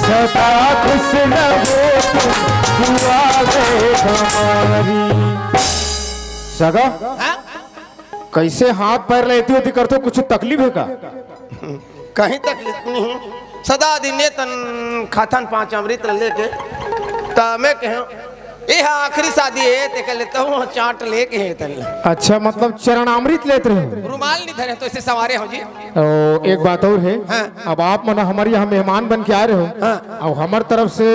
सदा खुश रहो तुम, दुआ है हमारी। सगा, हाँ? कैसे हाथ पैर लेती होती करते हो, कुछ तकलीफ है का? कहीं तकलीफ नहीं। सदा दिन ये तन खाथन पांच अमृत लेके, त मैं कहूँ, ये हा आखिरी शादी है, ते कह लेता हूँ, चाट लेके है तन। अच्छा, मतलब चरणामृत लेते रहे हो? रुमाल नहीं धरे तो इसे संवारे हो जी। ओ, एक बात और है। हाँ। अब आप मन हमारे यहाँ मेहमान बन के आ रहे हो, हाँ। अब हमारे तरफ से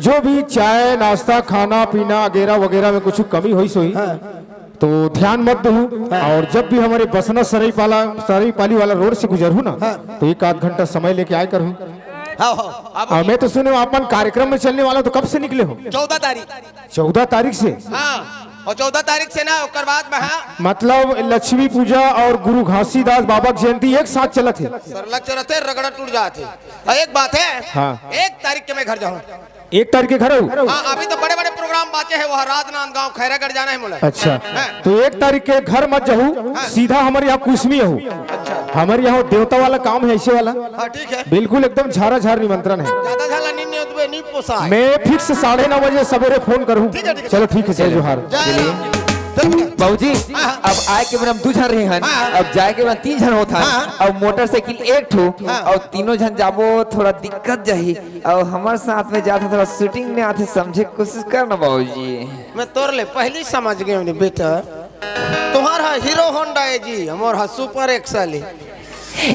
जो भी चाय, नाश्ता, खाना पीना, अगेरा वगैरह में कुछ कमी होई सोई, हाँ। तो ध्यान मत दू। और जब भी हमारे बसना सरईपाला, सरईपाली वाला रोड से गुजरू ना, हाँ। तो एक आध घंटा समय लेके आए करू। हाँ, हाँ। अब और मैं तो सुने आप मन कार्यक्रम में चलने वाला हो, तो कब से निकले हो? चौदह तारीख। चौदह तारीख से? हाँ, और चौदह तारीख से ना, ओकर बाद में, हाँ। मतलब लक्ष्मी पूजा और गुरु घासीदास बाबा की जयंती एक साथ चलत है? सरलग चलत है, रगड़ा टूट जात है। और एक बात है, हाँ। एक तारीख के मैं घर जाऊँ। एक तारीख के घर आऊ? हाँ, अभी तो बड़े बड़े प्रोग्राम बाचे हैं, वहाँ राजनांदगांव, खैरागढ़ जाना है मोला। अच्छा, हाँ। तो एक तारीख के घर मत जाहू, हाँ। सीधा हमारे यहाँ कुसमी आहू। अच्छा। हमारे यहाँ देवता वाला काम है, ऐसे वाला। हाँ, ठीक है। बिल्कुल एकदम झारा झार निमंत्रण है। ज्यादा झाला नहीं, नहीं, नहीं पोसाय। मैं फिक्स साढ़े नौ बजे सवेरे फोन करूँ। ठीक है, ठीक है। चलो ठीक है, जय जोहार। जय राम। चल। बाबूजी, हाँ। अब आए के बेरा हम दू झन रहे हन, हाँ। अब जाए के बेरा तीन झन होत हन, हाँ। अब मोटरसाइकिल एक ठो, हाँ। और तीनों झन जाबो थोड़ा दिक्कत जाही, और हमर साथ में जात थोड़ा शूटिंग नहीं आथे, समझे के कोशिश कर ना बाबूजी। मैं तोर ले पहली समझ गए हूँ बेटा, तुम्हारा हीरो होंडा है जी, हमारा सुपर एक्सल है।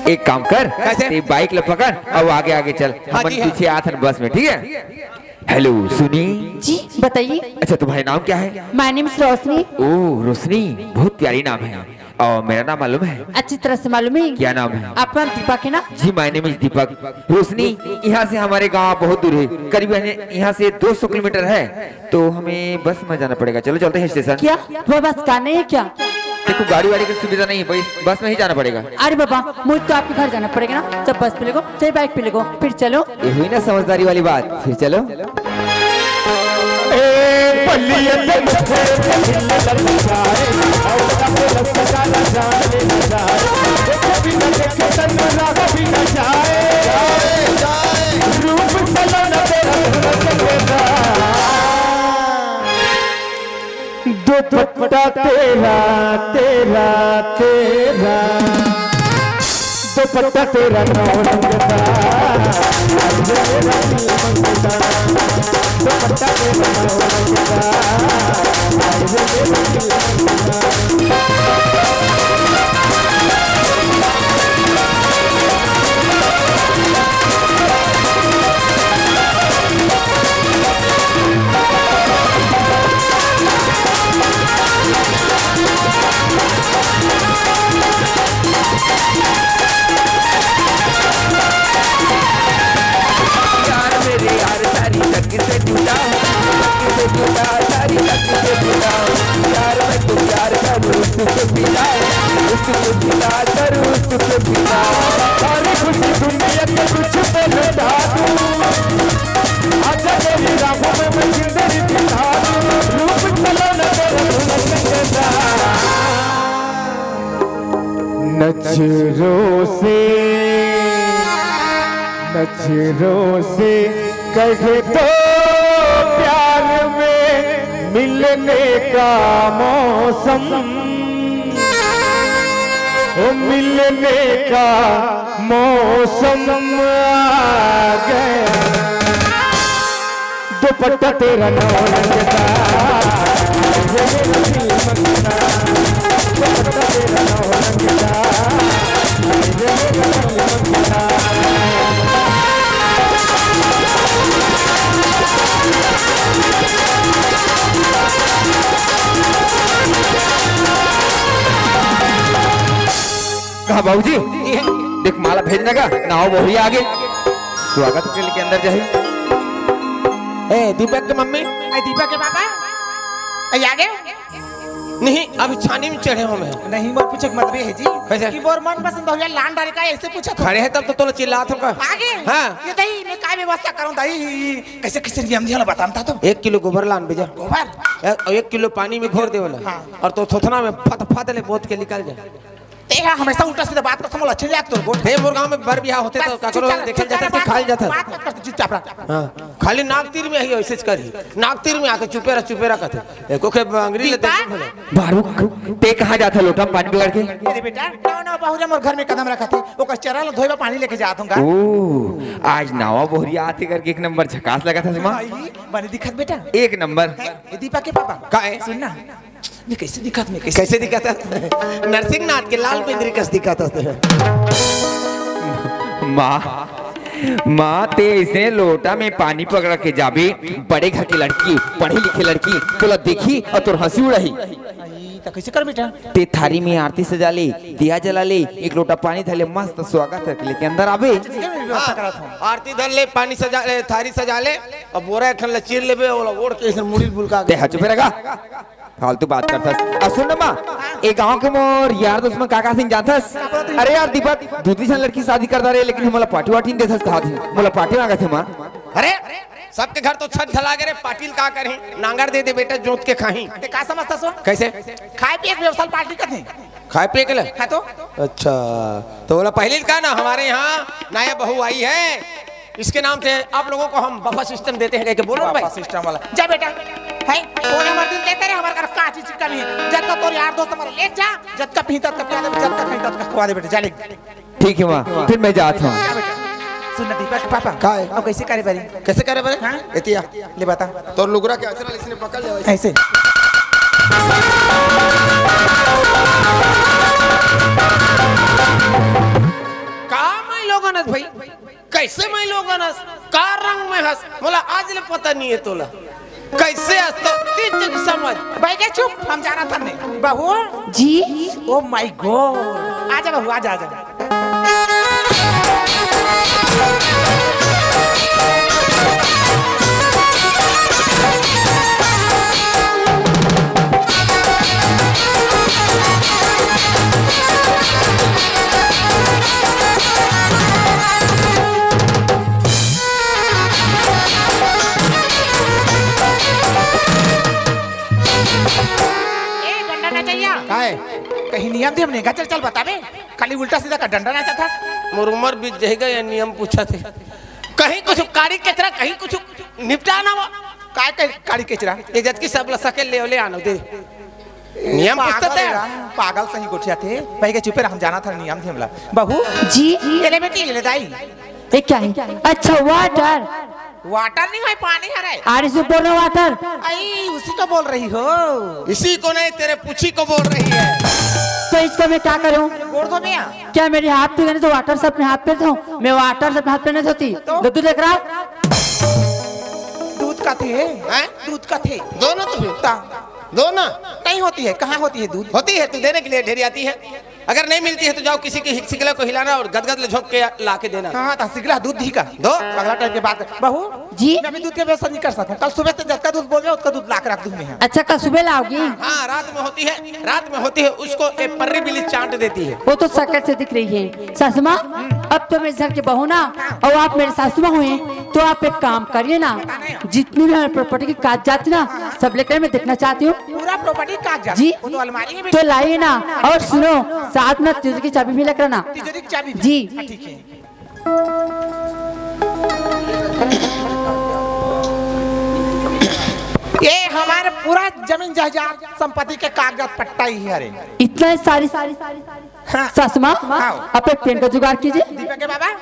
एक काम कर, कैसे? ते बाइक ला पकड़ और आगे आगे चल, हाँ हमन जी, हाँ। पीछे आत हन बस में, ठीक है? हेलो सुनी। जी बताइए। अच्छा, तुम्हारे नाम क्या है? My name is रोशनी। ओ रोशनी, बहुत प्यारी नाम है। और मेरा नाम मालूम है? अच्छी तरह से मालूम है। क्या नाम है? आपका नाम दीपक है ना? जी, my name is दीपक। रोशनी, यहाँ से हमारे गांव बहुत दूर है, करीबन यहाँ से दो सौ किलोमीटर है, तो हमें बस में जाना पड़ेगा। चलो, चलते हैं स्टेशन। क्या वो बस का नहीं है क्या? देखो, गाड़ी वाड़ी की सुविधा नहीं है भाई, बस में ही जाना पड़ेगा। अरे बाबा, मुझे तो आपके घर जाना पड़ेगा ना, चाहे बस पे लेगो, चाहे बाइक पे लेगो, फिर चलो। ये हुई ना समझदारी वाली बात, फिर चलो। ए, बलिए ते मुझे दिल लग जाए, और तब रस का न जाने न जाए, देख भी न देखे तन राह भी न जाए, रूप सलोना तेरा रस के साथ। दुपट्टा तेरा, तेरा, तेरा, दुपट्टा तेरा नौ रंग का, आज मेरा दिल मंगता। दुपट्टा तेरा नौ रंग का, आज मेरा दिल मंगता। यार मेरे यार, सारी तक से जुदा, तक से जुदा, सारी तक से जुदा। यार मैं तो प्यार करूँ तुझे पिला, तुझे पिला करूँ तुझे पिला। सारी खुशी दुनिया के तुझ पे लुटा दूँ। आजा तेरी राहों में मैं जिंदगी बिता दूँ। रूप चलो न तेरा दुल्हन के साथ। नजरों से, नजरों से कह दो प्यार में मिलने का मौसम, ओ मिलने का मौसम आ गया। दुपट्टा तेरा नौ रंग का, ये मेरा दिल मंगता। दुपट्टा तेरा नौ रंग का, ये मेरा दिल मंगता। कहा बाबूजी, देख माला भेजना का, नाव बहुरिया आगे। स्वागत के लिए अंदर जाही। ए, दीपक के मम्मी। ए, दीपक के पापा। ए, आगे। नहीं, अभी छानी में चढ़े हो मैं। नहीं, मोर पूछे के मतलब ये है जी कैसे? कि मोर मनपसंद बहुरिया लान डारे का, ऐसे पूछा तो। खड़े है तब तो तोला चिल्लात हो का? आगे? हाँ। ये दही में का व्यवस्था करूँ दही? कैसे, कैसे नियम दिया ला बताता तो। एक किलो गोबर लान बेजा। गोबर? ए, और एक किलो पानी में घोर दे वाला। हाँ। और तो थोथना में फत फत ले बोत के निकल जा। तेहा हमेशा उल्टा सीधा बात करत, मोला अच्छे जात तोर गोठ। हे, मोर गांव में बर बिहाव होथे त बस, काकरो चुपचाप, देखल चुपचाप जाथे, बात, खाल जाथे। बात मत कर, चुपचाप रह। हाँ, खाली नागतीर में ही ऐसे करी। नागतीर में आके चुपे रह, चुपे रह कथे। एको के अंगरी ले दीपा? देख भले। बारूक, ते कहाँ जाथा लोटा में पानी पकड़ के? अरे बेटा, नवा नवा बहुरिया मोर घर में कदम रखथे, ओकर चरा ल धोए बर पानी लेके जात हूँ गा। ओ, आज नवा बहुरिया आथे करके एक नंबर झकास लगत हस माँ। भाई, बने दिखत बेटा। एक नंबर। ए, दीपा के पापा। का है? सुन ना। मैं कैसे दिखत, मैं कैसे कैसे दिखत हस? नरसिंहनाथ के लाल बिंदरी कस दिखत हस। माँ, माँ, ते ऐसे लोटा में पानी पकड़ के जाबे, बड़े घर की लड़की, पढ़ी लिखी लड़की, तोला देखी और तोर हंसी उड़ाही। आई, त कैसे कर बेटा? ते थारी में आरती सजा ले, दिया जला ले, एक लोटा पानी धर ले, मस्त स्वागत करके लेके अंदर आबे। ठीक है, मैं व्यवस्था करात हूँ। आरती धर ले, पानी सजा ले, थारी सजा ले, अब बोरा एक ठन ल चीर लेबे, ओला ओढ़ के ऐसे मुड़ी ल बुलका के। ते हा चुपे रह गा। फालतू बात करथस। आ सुन न माँ, ए गांव के मोर यार दोस्त मन का का सिंह जानथस? अरे यार दीपक, दू तीन झन लड़की शादी कर डारे, लेकिन हमला पार्टी वार्टी नहीं देथस कहा थी। मोला पार्टी मांगत हे माँ। अरे, सबके घर तो छत ढला गे रे, पार्टी ल का करही? नांगर दे दे बेटा, जोत के खाही। ते का समझथस वो? कैसे? खाए पिए के व्यवस्था ल पार्टी करथे। खाए पिए के ले? हाँ तो? अच्छा, तो बोला पहले का ना, हमारे यहाँ नया बहू आई है, इसके नाम से आप लोगों को हम बफे सिस्टम देते हैं, कह के बोलो ना भाई। बफे सिस्टम वाला। जा बेटा, है, कोने मर्दी देते रहे, हमारे घर का चीज कमी है। जब तक तोर यार दोस्त हमारे ले जा, जब तक पीता, तब तक पीता, जब तक पीता, तब तक खवा दे बेटा, जा ले। ठीक है माँ, फिर मैं जात हूँ। जा बेटा। सुन ना दीपक के पापा। का है? अब कैसे करे बारी? कैसे करे बारी? हाँ? एतिया। ले बता। तोर लुगरा के अचरा ले इसने पकड़ ले। ऐसे। का मैं लोगन हस भाई? कैसे मैं लोगन हस? का रंग में हस? मोला आज ले पता नहीं है तोला। कैसे हंसता तीन तीन समझ। बैठे चुप, हम जाना था नहीं। बहू। जी। Oh my God। आजा बहू, आजा, आजा। ए, डंडा ना चाहिए। काहे? कहीं नियम धियम नहीं, चल, चल, बताबे। खाली उल्टा सीधा का डंडा नाचत हस। मोर उमर बीत जाएगा, ये नियम पूछा थे। कहीं कुछ काड़ी कचरा, कहीं कुछ निपटा ना वो। काय के काड़ी कचरा? ये जत की सब लसा के ले, ले आनो दे। नियम पूछता पागल थे। हे रा, पागल सही गोठिया थे। भाई के चुपे रह, हम जाना था नियम थे हमला। बहू। जी। ये ले बेटी, ये ले दाई। ये क्या है? अच्छा, water। Water नहीं है, पानी हरे। आर इसी बोल रहा water। आई, उसी को बोल रही हो। इसी को नहीं, तेरे पूछी को बोल रही है। तो इसको मैं क्या करूं? बोल दो भैया। क्या मेरी हाथ पे तो water सब अपने हाथ पे धो? मैं water सब अपने हाथ पे नहीं धोती। तो? दूध देख रहा? दूध का थे? हैं? दूध का थे? दोनों तो फिर। ता। दोनों। नहीं होती है, कहाँ होती है दूध? होती है, तू देने के लिए ढेरी आती है। अगर नहीं मिलती है तो जाओ किसी की सिकला को हिलाना और गदगद ले झोंक के ला के देना। हाँ, तो सिकला दूध ही का। दो। अगला टाइम के बाद। बहू। जी। मैं अभी दूध के व्यवस्था नहीं कर सकता। कल सुबह से जतका दूध बोल रहे हो, उतका दूध ला के रख दूंगी मैं। अच्छा, कल सुबह लाओगी? हाँ, रात में होती है, रात में होती है, उसको एक पर्री बिल्ली चाट देती है। वो तो शक्ल से दिख रही है। सासू माँ, अब तो मैं इस घर की बहू ना, और आप मेरे सासू माँ हुए, तो आप एक काम करिए ना, जितनी भी हमारी प्रॉपर्टी की कागजात ना, सब लेकर मैं देखना चाहती हूँ। पूरा प्रॉपर्टी कागजात? जी। वो तो अलमारी में भी तो लाइए ना। और सुनो, साथ में तिजोरी की चाबी भी लेकर आना। तिजोरी की चाबी भी? जी। हाँ, ठीक है। ये हमारे पूरा जमीन जायदाद संपत्ति के कागजात पट्टा ही है रे। इतना सारी, सारी, सारी, सारी। हाँ। सासू माँ, हाँ। आप एक पेन का जुगाड़ कीजिए। दीपक के बाबा।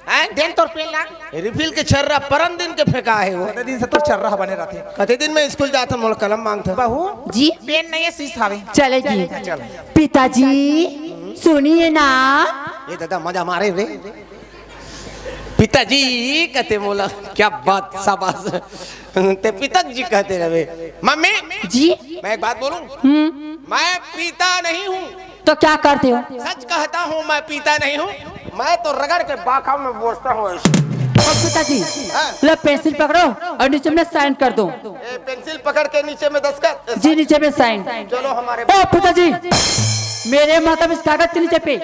हैं? देन तोर पेन ला। रिफिल के छर्रा परन दिन के फेंका है वो। कते दिन से तोर छर्रा बने रहते। कते दिन में स्कूल जाता, मोला कलम मांगता। बहू। जी। पेन नहीं है, शीश हावे। चलेगी। चल। पिताजी, सुनिए ना। ये दादा मजा मारे रे। पिताजी कहते मोला, क्या बात, शाबाश। ते पिताजी कहते रहे। मम्मी। जी। मैं एक बात बोलूं? हम्म। मैं पीता नहीं हूँ। तो क्या करते हो? सच कहता हूँ, मैं पीता नहीं हूँ। मैं तो रगड़ के बाखा में बोसता हूँ ऐसे। और पिताजी, हाँ। लो पेंसिल पकड़ो और नीचे में साइन कर दो। ए, पेंसिल पकड़ के नीचे में दस्तखत। जी, नीचे में साइन। चलो हमारे ओ पिताजी, मेरे मतलब इस कागज के नीचे पे।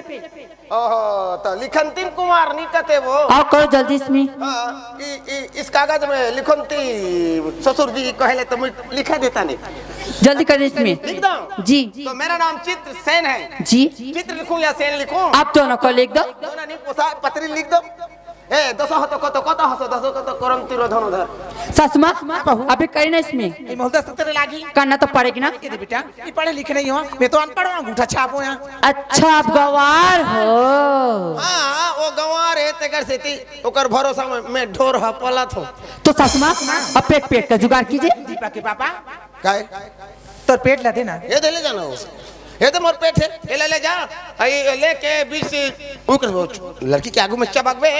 ओहो, तो लिखंती कुमार नहीं कहते वो। आओ करो जल्दी इसमें। हाँ, इ, इ, इस कागज में लिखंती ससुर जी कहले तो मैं लिखा देता नहीं। जल्दी करो इसमें। लिख दो। जी। तो मेरा नाम चित्र सेन है। जी। चित्र लिखूं या सेन लिखूं? आप दोनों को लिख दो। दोनों नहीं पोसा, पत्री लिख दो। ए, दसो हो तो कतो, कतो हसो, दसो कतो करम तिरो धनुधर। सासू माँ, बहू। अभी करी ना इसमें। ये मोहल्ला सत्तर लागी। करना तो पड़ेगी ना। ये दे बेटा, ये पढ़े लिखे नहीं हो, मैं तो अनपढ़ हूँ, अंगूठा छाप हूँ यहाँ। अच्छा, आप गंवार हो। हाँ, वो गंवार है, तेकर सेती, ओकर भरोसा में मैं ढोर हा पलत हूँ। तो सासू माँ, अब पेट, पेट का जुगाड़ कीजिए। दीपा के पापा। काय? तोर पेट ला देना। ये दे ले जाना उसे। ये तो मोर पेट है, ये ले, ले जा। आ, ये लेके बीच से उकर वो लड़की के आगू में चबकबे।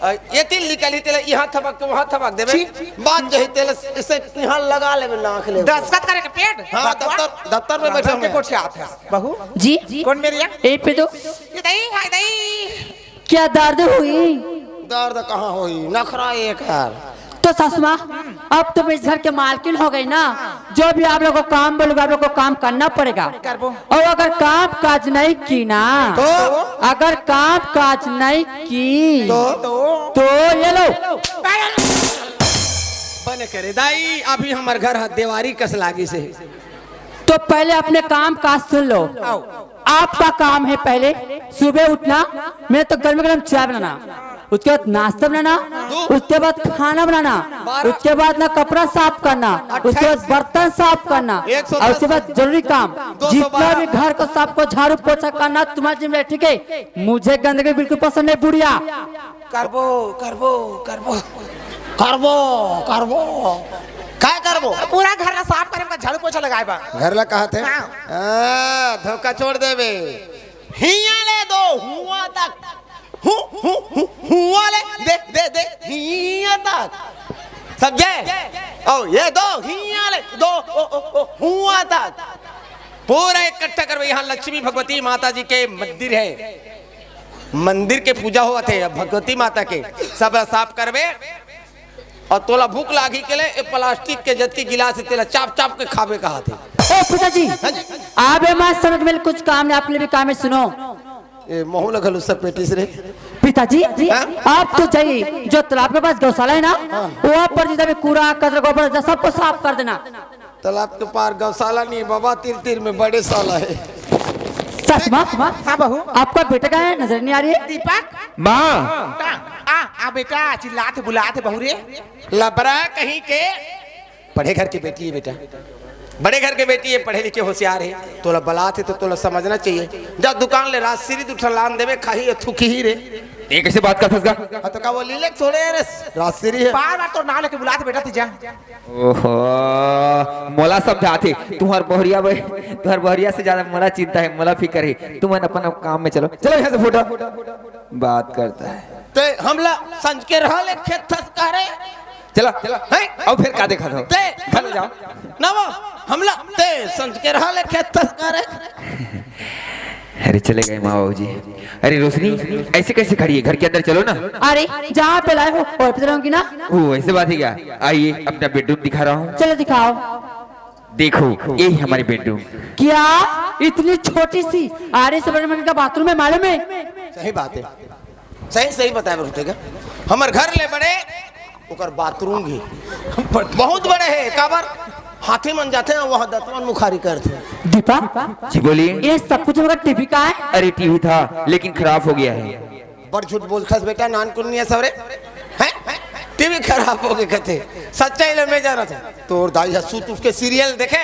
आ, ये तिल निकाली, तेला यहाँ थपक के वहाँ थपक देबे। छी। बात जो है, तेला इसे यहाँ लगा लेबे, नाक ले। दस्तखत करे के पेट? हाँ, बकवा। दफ्तर, दफ्तर में बैठे दफ्तर के हुए। कोठिया आत है। बहू? जी? कौन मेरी है? ए पे तो। ये दही, हाय दही। क्या दर्द हुई? दर्द कहाँ हुई? नखरा एक यार। तो सासू माँ, अब तुम इस घर के मालकिन हो गई ना, जो भी आप लोग को काम बोलूंगा, आप लोग को काम करना पड़ेगा। करबो। और अगर काम काज नहीं की ना, तो? अगर काम काज नहीं की, तो? तो ये लो। बने करे दाई, अभी हमार घर ह देवारी कस लागी से। तो पहले अपने काम काज सुन लो। आओ। आपका काम है पहले सुबह उठना, मैं तो गर्मा गर्म चाय बनाना, उसके बाद नाश्ता बनाना, उसके बाद खाना बनाना, उसके बाद ना कपड़ा साफ करना, उसके बाद बर्तन साफ करना, और उसके बाद जरूरी काम, जितना भी घर को सबको झाड़ू पोछा करना तुम्हारे जिम्मे, ठीक है? मुझे गंदगी बिल्कुल पसंद नहीं, बुढ़िया। करबो, करबो, करबो। करबो, करबो। काय करबो? पूरा घर ला साफ करे बर झाड़ू पोछा लगाए बा। घर ला कहा थे? हाँ। हाँ, धोखा छोड़ देबे। हिया ले दो, हुआ तक। हु, हु, हु, हुआ ले, दे, दे, दे, हिया तक। समझे? और ये दो हियाँ ले, दो ओ, ओ, ओ, हुआ तक पूरा इकट्ठा करबे। यहाँ लक्ष्मी भगवती माता जी के मंदिर है, मंदिर के पूजा होवत हे, अब भगवती माता के सब साफ करबे। और तोला भूख लागी के ले, ए प्लास्टिक के जतकी गिलास हे, तेला चाप चाप के खाबे कहा थे। ओ पिताजी, हाँ जी। आप ये मत समझ में कुछ काम नहीं, आपके लिए भी काम है, सुनो। ए, महू लगल उससे पेटिस रे। पिताजी, हाँ? आप तो जाइए, जो तालाब के पास गौशाला है ना, हाँ। वहाँ पर जितना भी कूड़ा, कचरा, गोबर, सबको साफ कर देना। तालाब के पार गौशाला नहीं बाबा, तीर तीर में बड़े साला है। सच में? हाँ बहू। आपका बेटा कहाँ है, नजर नहीं आ रही है? दीपक। माँ। आ, आ, आ बेटा, चिल्लात बुलात बहू रे। लबरा कहीं के। बड़े घर की बेटी है बेटा, बड़े घर की बेटी है, पढ़े लिखे होशियार है, तोला बलात है तो तोला समझना चाहिए। जा दुकान ले राजश्री दू ठन लान देबे, खाही या थूकी ही रे। ये कैसे बात करथस गा? हाँ तो का वो लीले थोड़े रे, राजश्री है। बार बार तो नाम लेके बुलात बेटा, तू जा। ओहो, मोला समझाथे, तुहर बहरिया बे, तुहर बहरिया से ज्यादा मोला चिंता है, मोला फिकर है। तुमन अपन काम में चलो, चलो यहाँ से फूटा। बात करता है। ते हमला संज के रहा ले खेत थस का रे? चला, चला। हैं? अउ फेर का देखत हो? ते चलो जाओ। ना वो हमला ते संज के रहा ले खेत थस का रे? अरे चले गए माँ बाबूजी। अरे रोशनी, ऐसे कैसे खड़ी है? घर के अंदर चलो ना। अरे जहाँ पे लाए हो वहीं पे तो रहूंगी ना। ओ, ऐसे बात है क्या? आइए, अपना बेडरूम दिखा रहा हूँ। चलो दिखाओ। देखो, यही हमारी बेडरूम। क्या इतनी छोटी सी आरे से बड़े मन का बाथरूम है, मालूम है? सही बात है, सही सही बताए बर होते का। हमर घर ले बड़े ओकर बाथरूम भी बहुत बड़े है। काबर हाथी मन जाथे ना, वहाँ दतवन मुखारी करथे। दीपक, जी बोलिए। ये सब कुछ मगर टीवी का है? अरे टीवी था, लेकिन खराब हो गया है। बड़ झूठ बोलथस बेटा, नान कुन्निया सवरे। हैं? टीवी खराब हो गए कथे। सच्चाई ले मैं जानत हूँ। तोर दाई ह सूत उठ के सीरियल देखे,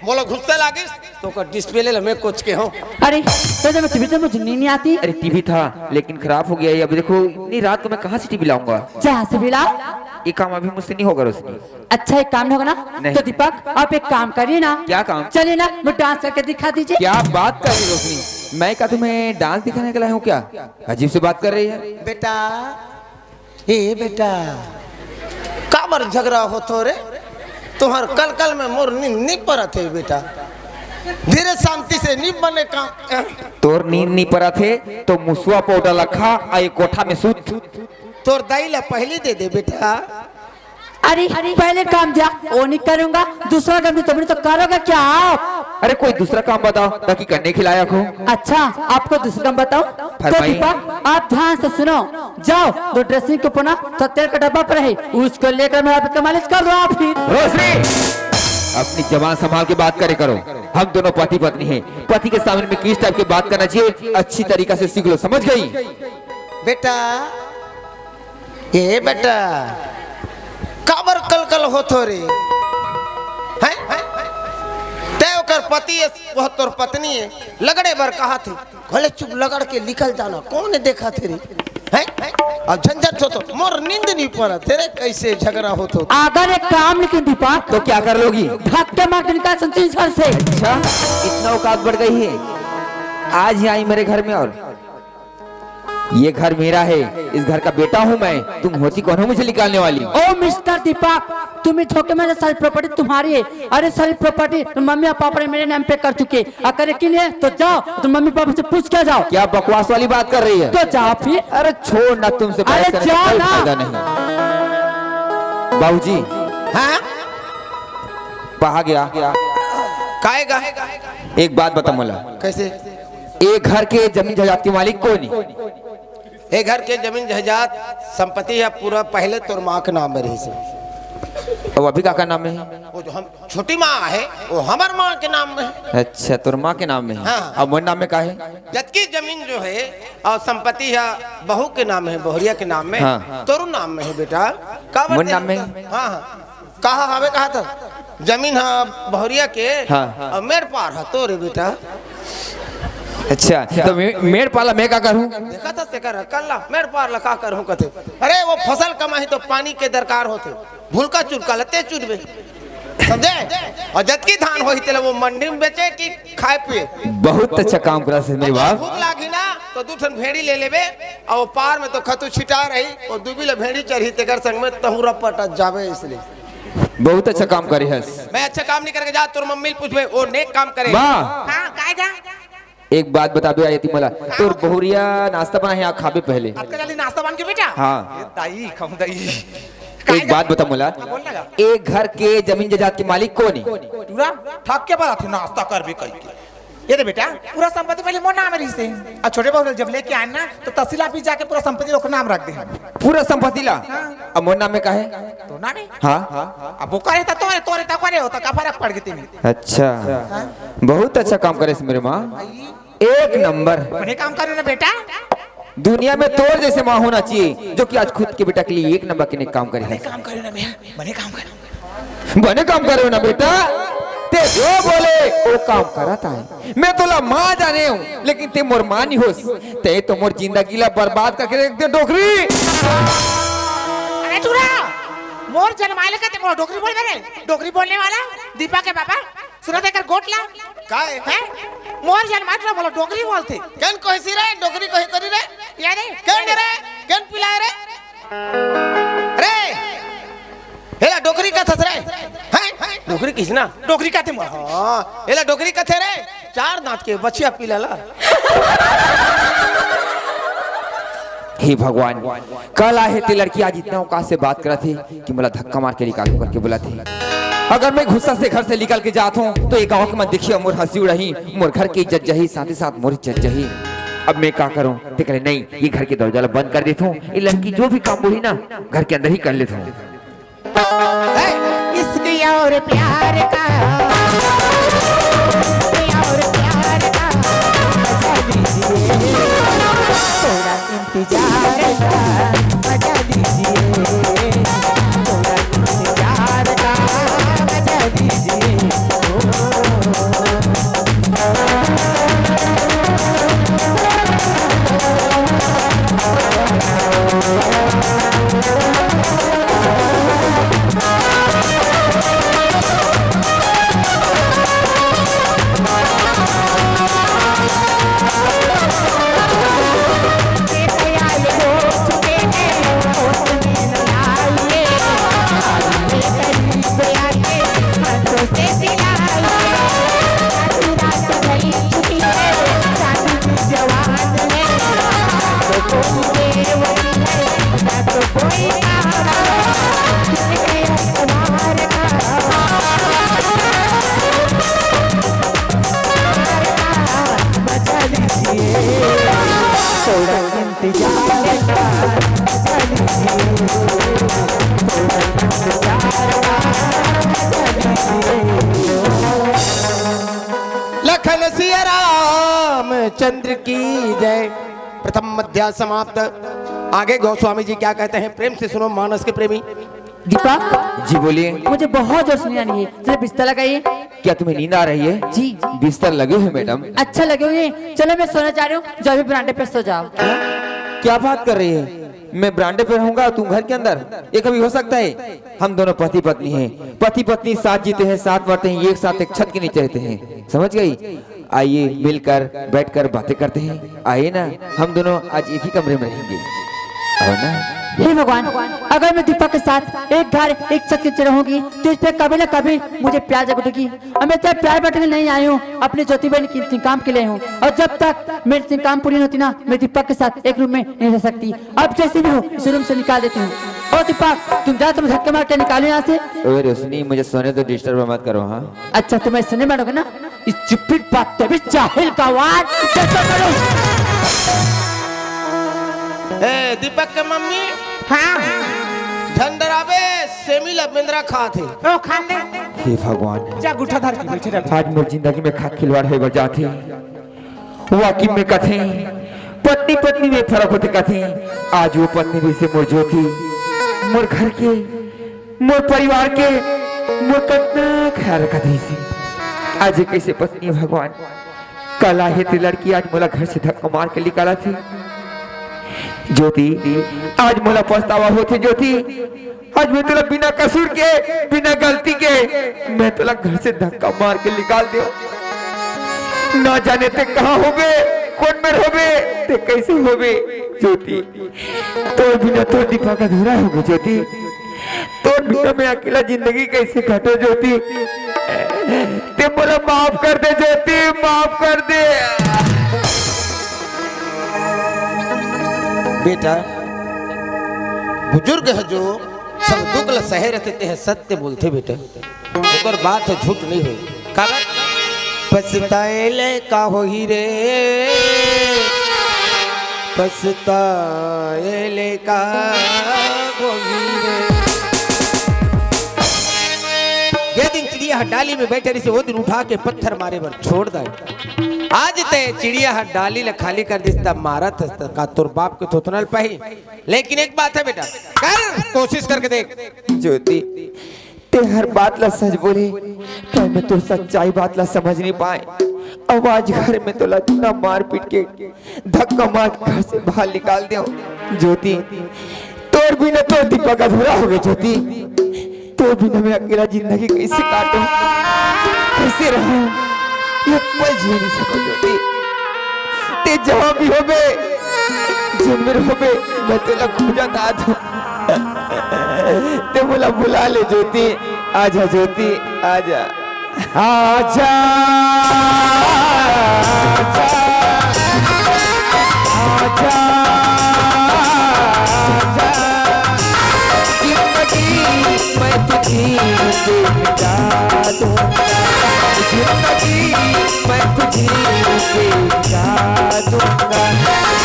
मोला गुस्सा लागिस, तो ओकर डिस्प्ले ले मैं कोच के हूँ। अरे, तो जब टीवी तो मुझे नींद नहीं आती। अरे टीवी था, लेकिन खराब हो गया है। अब देखो, इतनी रात को मैं कहाँ से टीवी लाऊंगा? जहाँ से भी लाओ। ये काम अभी मुझसे नहीं होगा रोशनी। अच्छा, एक काम नहीं होगा ना? नहीं। तो दीपक, आप एक काम करिए ना। क्या काम? चलिए ना, मैं डांस करके दिखा दीजिए। क्या बात कर रही रोशनी? मैं क्या तुम्हें डांस दिखाने के लाया हूँ क्या? अजीब सी बात कर रही है। बेटा, ए बेटा, काबर झगड़ा होथो रे? तुहर कल कल में मोर नींद नहीं परत हे बेटा। धीरे शांति से नहीं बने काम। तोर नींद नहीं परत हे तो मुसवा पाउडर ला खा, आ ये कोठा में सूत। तोर दाई ला पहली दे दे बेटा। अरे, पहले काम दिया, वो नहीं करूंगा, दूसरा काम दिया, तुमने तो करोगे क्या आप? अरे, कोई दूसरा काम बताओ, ताकि करने खिलाया को। अच्छा, आपको दूसरा काम बताओ? तो फरमाइए। दीपक, आप ध्यान से सुनो, जाओ, दो ड्रेसिंग के पना तो तेल का डब्बा पर है, उसको लेकर मेरा हाथ का मालिश कर दो आप फिर। रोशनी, अपनी जबान संभाल के बात करे करो। हम दोनों पति पत्नी हैं, पति के सामने में किस टाइप की बात करना चाहिए, अच्छी तरीका से सीख लो, समझ गई? बेटा, ए बेटा, काबर कलकल होथो रे? हैं? तै ओकर पति ए, वह तोर पत्नी ए, लगड़े बर कहा थे। घले चुप लगड़ के निकल जाना, कौन देखा थे रे? हैं? अब झंझट होथो, मोर नींद नहीं पड़ा, तेरे कैसे झगड़ा होथो? अगर एक काम नहीं दीपक, तो क्या कर लोगी? धक्के मार के निकाल संती इस घर से। अच्छा, इतना औकात बढ़ गई है, आज ही आई मेरे घर में और ये घर मेरा है, इस घर का बेटा हूँ मैं, तुम होती कौन हो मुझे निकालने वाली? ओ मिस्टर दीपक, तुम्हें धोखे में सारी प्रॉपर्टी तुम्हारी है। अरे सारी प्रॉपर्टी तो मम्मी और पापा ने मेरे नाम पे कर चुके। अगर यकीन है तो जाओ, तो मम्मी पापा से पूछ के जाओ। क्या बकवास वाली बात कर रही है? तो जाओ फिर। अरे छोड़ ना, तुमसे अरे बहस करने से जाओ कोई ना। फायदा नहीं। बाबूजी। हाँ? कहा गया? काएगा? एक बात बता मोला। कैसे? ए घर के जमीन जायदाद के मालिक कोन हे? ए घर के जमीन जायदाद संपत्ति ह पूरा पहले तोर माँ के नाम में रहिस हे। अब अभी काकर नाम में हे? वो जो हम छोटी माँ हे, वो हमर माँ के नाम में हे। अच्छा, तोर माँ के नाम में हे। हाँ। अब मोर नाम में का हे? जतकी जमीन जो हे और संपत्ति ह बहू के नाम में हे, बहुरिया के नाम में, हाँ। तोर नाम में हे बेटा। काबर मोर नाम में? हाँ, हाँ। कहा हवे कहा था? जमीन ह बहुरिया के, हाँ। और मेड़ पार ह तोरे बेटा। अच्छा, तो मे-, मेड़ पार ला मैं का करूँ? देखा था सेकर कल्ला, मेड़ पार ला का करूँ कथे। अरे वो फसल कमाही तो पानी के दरकार होथे, भुलका चुरका लते चुरबे, समझे? और जतकी धान होही तेला वो मंडी में बेचे कि खाए पिए। बहुत अच्छा काम करा से मेरे बाप। भूख लागी ना, तो दू ठन भेड़ी ले लेबे, अउ पार में तो खतू छिटा रही, अउ दूबी ले भेड़ी चढ़ी, तेकर संग में तहूरा पटत जाबे, इसलिए। बहुत अच्छा काम करे हस। मैं अच्छा काम नहीं करके जा, तोर मम्मी ले पूछबे, वो नेक काम करे। माँ। हाँ, काय गा? एक बात बताबे आयती मोला, तोर बहुरिया नाश्ता बनाए हे, आ खाबे पहले। अतका जल्दी नाश्ता बन के बेटा? हाँ। ए दाई, कहूँ दाई। काय एक गा? बात बता मोला, हाँ, बोल ना गा। एक घर के जमीन जायदाद के मालिक कोन हे? टूरा, ठग के बता थे नाश्ता करबे कहिके। ये दे बेटा, पूरा संपत्ति पहले मोर नाम रहिसे। आ छोटे बहू जब लेके आए ना, तो तहसील ऑफिस जाके पूरा संपत्ति ओकर नाम रख दे। पूरा संपत्ति ला? हाँ। अब मोर नाम में का हे? तो नाम हे। हाँ। अब वो करे तो तोरे, तोरे तो करे हो, तो का फर्क पड़ गई तेमे? अच्छा। हाँ। बहुत अच्छा काम करे से मेरे माँ। एक नंबर। बने काम करो ना बेटा। दुनिया में तोर जैसे माँ होना चाहिए, जो कि आज खुद के बेटा के लिए एक नंबर के नेक काम करे बने है। काम करो ना भैया, बने काम करो। बने काम करे हो ना बेटा, ते जो बोले वो काम करत हे। मैं तोला माँ जाने हूँ, लेकिन ते मोर माँ नहीं होस। ते तो मोर जिंदगी ला बर्बाद करके रख दे डोकरी। अरे टूरा, मोर जनमाए ले का ते मोर डोकरी बोल मेरे, डोकरी बोलने वाला दीपा के पापा। सुना दे कर गोट ला। काय? हैं? मोर जनमाए टूरा मोला डोकरी बोलथे। केन कहिस रे, डोकरी कहे करी रे? ये रे, केन ये रे। रे? केन पिलाए रे? रे, एला डोकरी कथस रे? हैं? डोकरी कहिस ना? डोकरी कथे मोला। हाँ, एला डोकरी कथे रे। चार दांत के बछिया पिला ला। हे भगवान, कल आए हे ते लड़की, आज इतना औकात से बात करत हे कि मोला धक्का मार के निकाल करके बुलाथे। अगर मैं गुस्सा से घर से निकल के जात हूँ, तो ये गाँव के मन देखिए, मोर हंसी उड़ाही, मोर घर के इज्जत जाही, साथ ही साथ मोर इज्जत जाही। अब मैं का करूँ? ते कहले, नहीं, ये घर के दरवाजा ला बंद कर देत हूँ, ये लड़की जो भी काम बोली ना, घर के अंदर ही कर लेत हूँ। इश्क और प्यार का, और प्यार का, थोड़ा इंतजार का मजा लीजिए, थोड़ा इंतजार का मजा लीजिए। लखन सिया रामचंद्र की जय। प्रथम अध्याय समाप्त। आगे गोस्वामी जी क्या कहते हैं, प्रेम से सुनो मानस के प्रेमी। दीपक। जी बोलिए। मुझे बहुत जोर से नींद आ रही है, जरा बिस्तर लगाइए। क्या तुम्हें नींद आ रही है? जी। बिस्तर लगे हुए मैडम। अच्छा लगे हुए हैं। चलो मैं सोना चाह रही हूँ, जो अभी बरामदे पे सो जाओ। क्या बात कर रही है? मैं बरामदे पे रहूंगा, तुम घर के अंदर? ये कभी हो सकता है? हम दोनों पति पत्नी हैं, पति पत्नी साथ जीते हैं, साथ मरते हैं, एक साथ एक छत के नीचे रहते हैं, समझ गई? आइए मिलकर बैठकर बातें करते हैं। आइए ना, हम दोनों आज एक ही कमरे में रहेंगे, आओ ना। हे भगवान, अगर मैं दीपक के साथ एक घर एक छत के नीचे रहूंगी, तो इस पे कभी ना कभी मुझे प्यार जग उठेगी। और मैं तेरा प्यार बांटने नहीं आई हूँ, अपनी ज्योति बहन की इंतकाम के लिए आई हूँ। और जब तक मेरी इंतकाम पूरी नहीं होती ना, मैं दीपक के साथ एक रूम में नहीं रह सकती। अब जैसे भी हो, इस रूम से निकाल देती हूँ। ओ दीपक, तुम जाओ, तुम धक्के मार के निकालो यहाँ से। ओए रोशनी, मुझे सोने दो, डिस्टर्ब मत करो। हाँ। अच्छा, तुम्हें सुने मानोगे ना, इस stupid बात तो भी जाहिल का वार कैसे करूं? ए, दीपक के मम्मी। हाँ। झंडराबे सेमी ला बेंदरा खात हे। ओ, खान दे। हे भगवान। जा गुठा धर के बैठे रह। आज मोर जिंदगी में का खिलवाड़ होए बर जात हे। वाकई में कथे, पत्नी पत्नी में फर्क होथे कथे। आज वो पत्नी भी से मोर ज्योति, मोर घर के, मोर परिवार के, मोर कतना ख्याल रखत रहिसे। आज ये कैसे पत्नी हे भगवान? कल आहे ते लड़की, आज मोला घर से धक्का मार के निकालत हे। ज्योति, आज मोला पछतावा होथे ज्योति, आज मैं तोला बिना कसूर के, बिना गलती के, मैं तोला घर से धक्का मार के निकाल देव। ना जाने ते कहाँ होबे, कोन मेर होबे, ते कइसे होबे ज्योति? तोर बिना तोर दीपक अधूरा होगे ज्योति। तोर बिना मैं अकेला जिंदगी कइसे काटों ज्योति? ते मोला माफ कर दे ज्योति, माफ कर दे। बेटा, बुजुर्ग ह जो सब दुख ल सहे रथे, ते ह सत्य बोलथे बेटा। ओकर बात ह झूठ नहीं होय। काबर? पछताए ले का होही रे, पछताए ले का होही रे। ये दिन चिड़िया ह डाली में बैठे रहिसे, वो दिन उठा के पत्थर मारे बर छोड़ दाए। आज ते चिड़िया ह डाली ल खाली कर दिस, तब मारत हस त का तोर बाप के थोथना ल पाही? लेकिन एक बात है बेटा, कर कोशिश करके देख। ज्योति, ते हर बात ला सच बोले, पर मैं तो सच्चाई बात ला समझ नहीं पाए। अब आज घर में तोला इतना मार पीट के, धक्का मार के घर से बाहर निकाल दिया। ज्योति, तोर बिना तो दीपक अधूरा होगे ज्योति। तोर बिना मैं अकेला जिंदगी कइसे काटों, कइसे रहूं, एक पल जी नहीं सकों ज्योति। ते जहां भी होबे, जेन मेर होबे, मैं तेला खोजत आत हों। ते मोला बुला ले ज्योति, आजा ज्योति, आजा। आजा, आजा, आजा, आजा। जिंदगी मैं तुझे मिटा दूंगा, जिंदगी मैं तुझे मिटा दूंगा।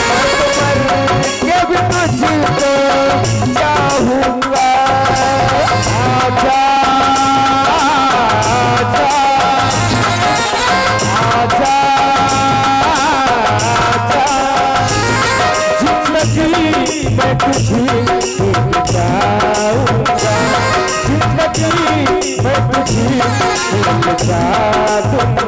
मर मर के भी तुझको चाहूंगा। आजा, आजा, आजा, आजा। जिंदगी मैं तुझे मिटा दूंगा, जिंदगी मैं तुझे मिटा दूंगा।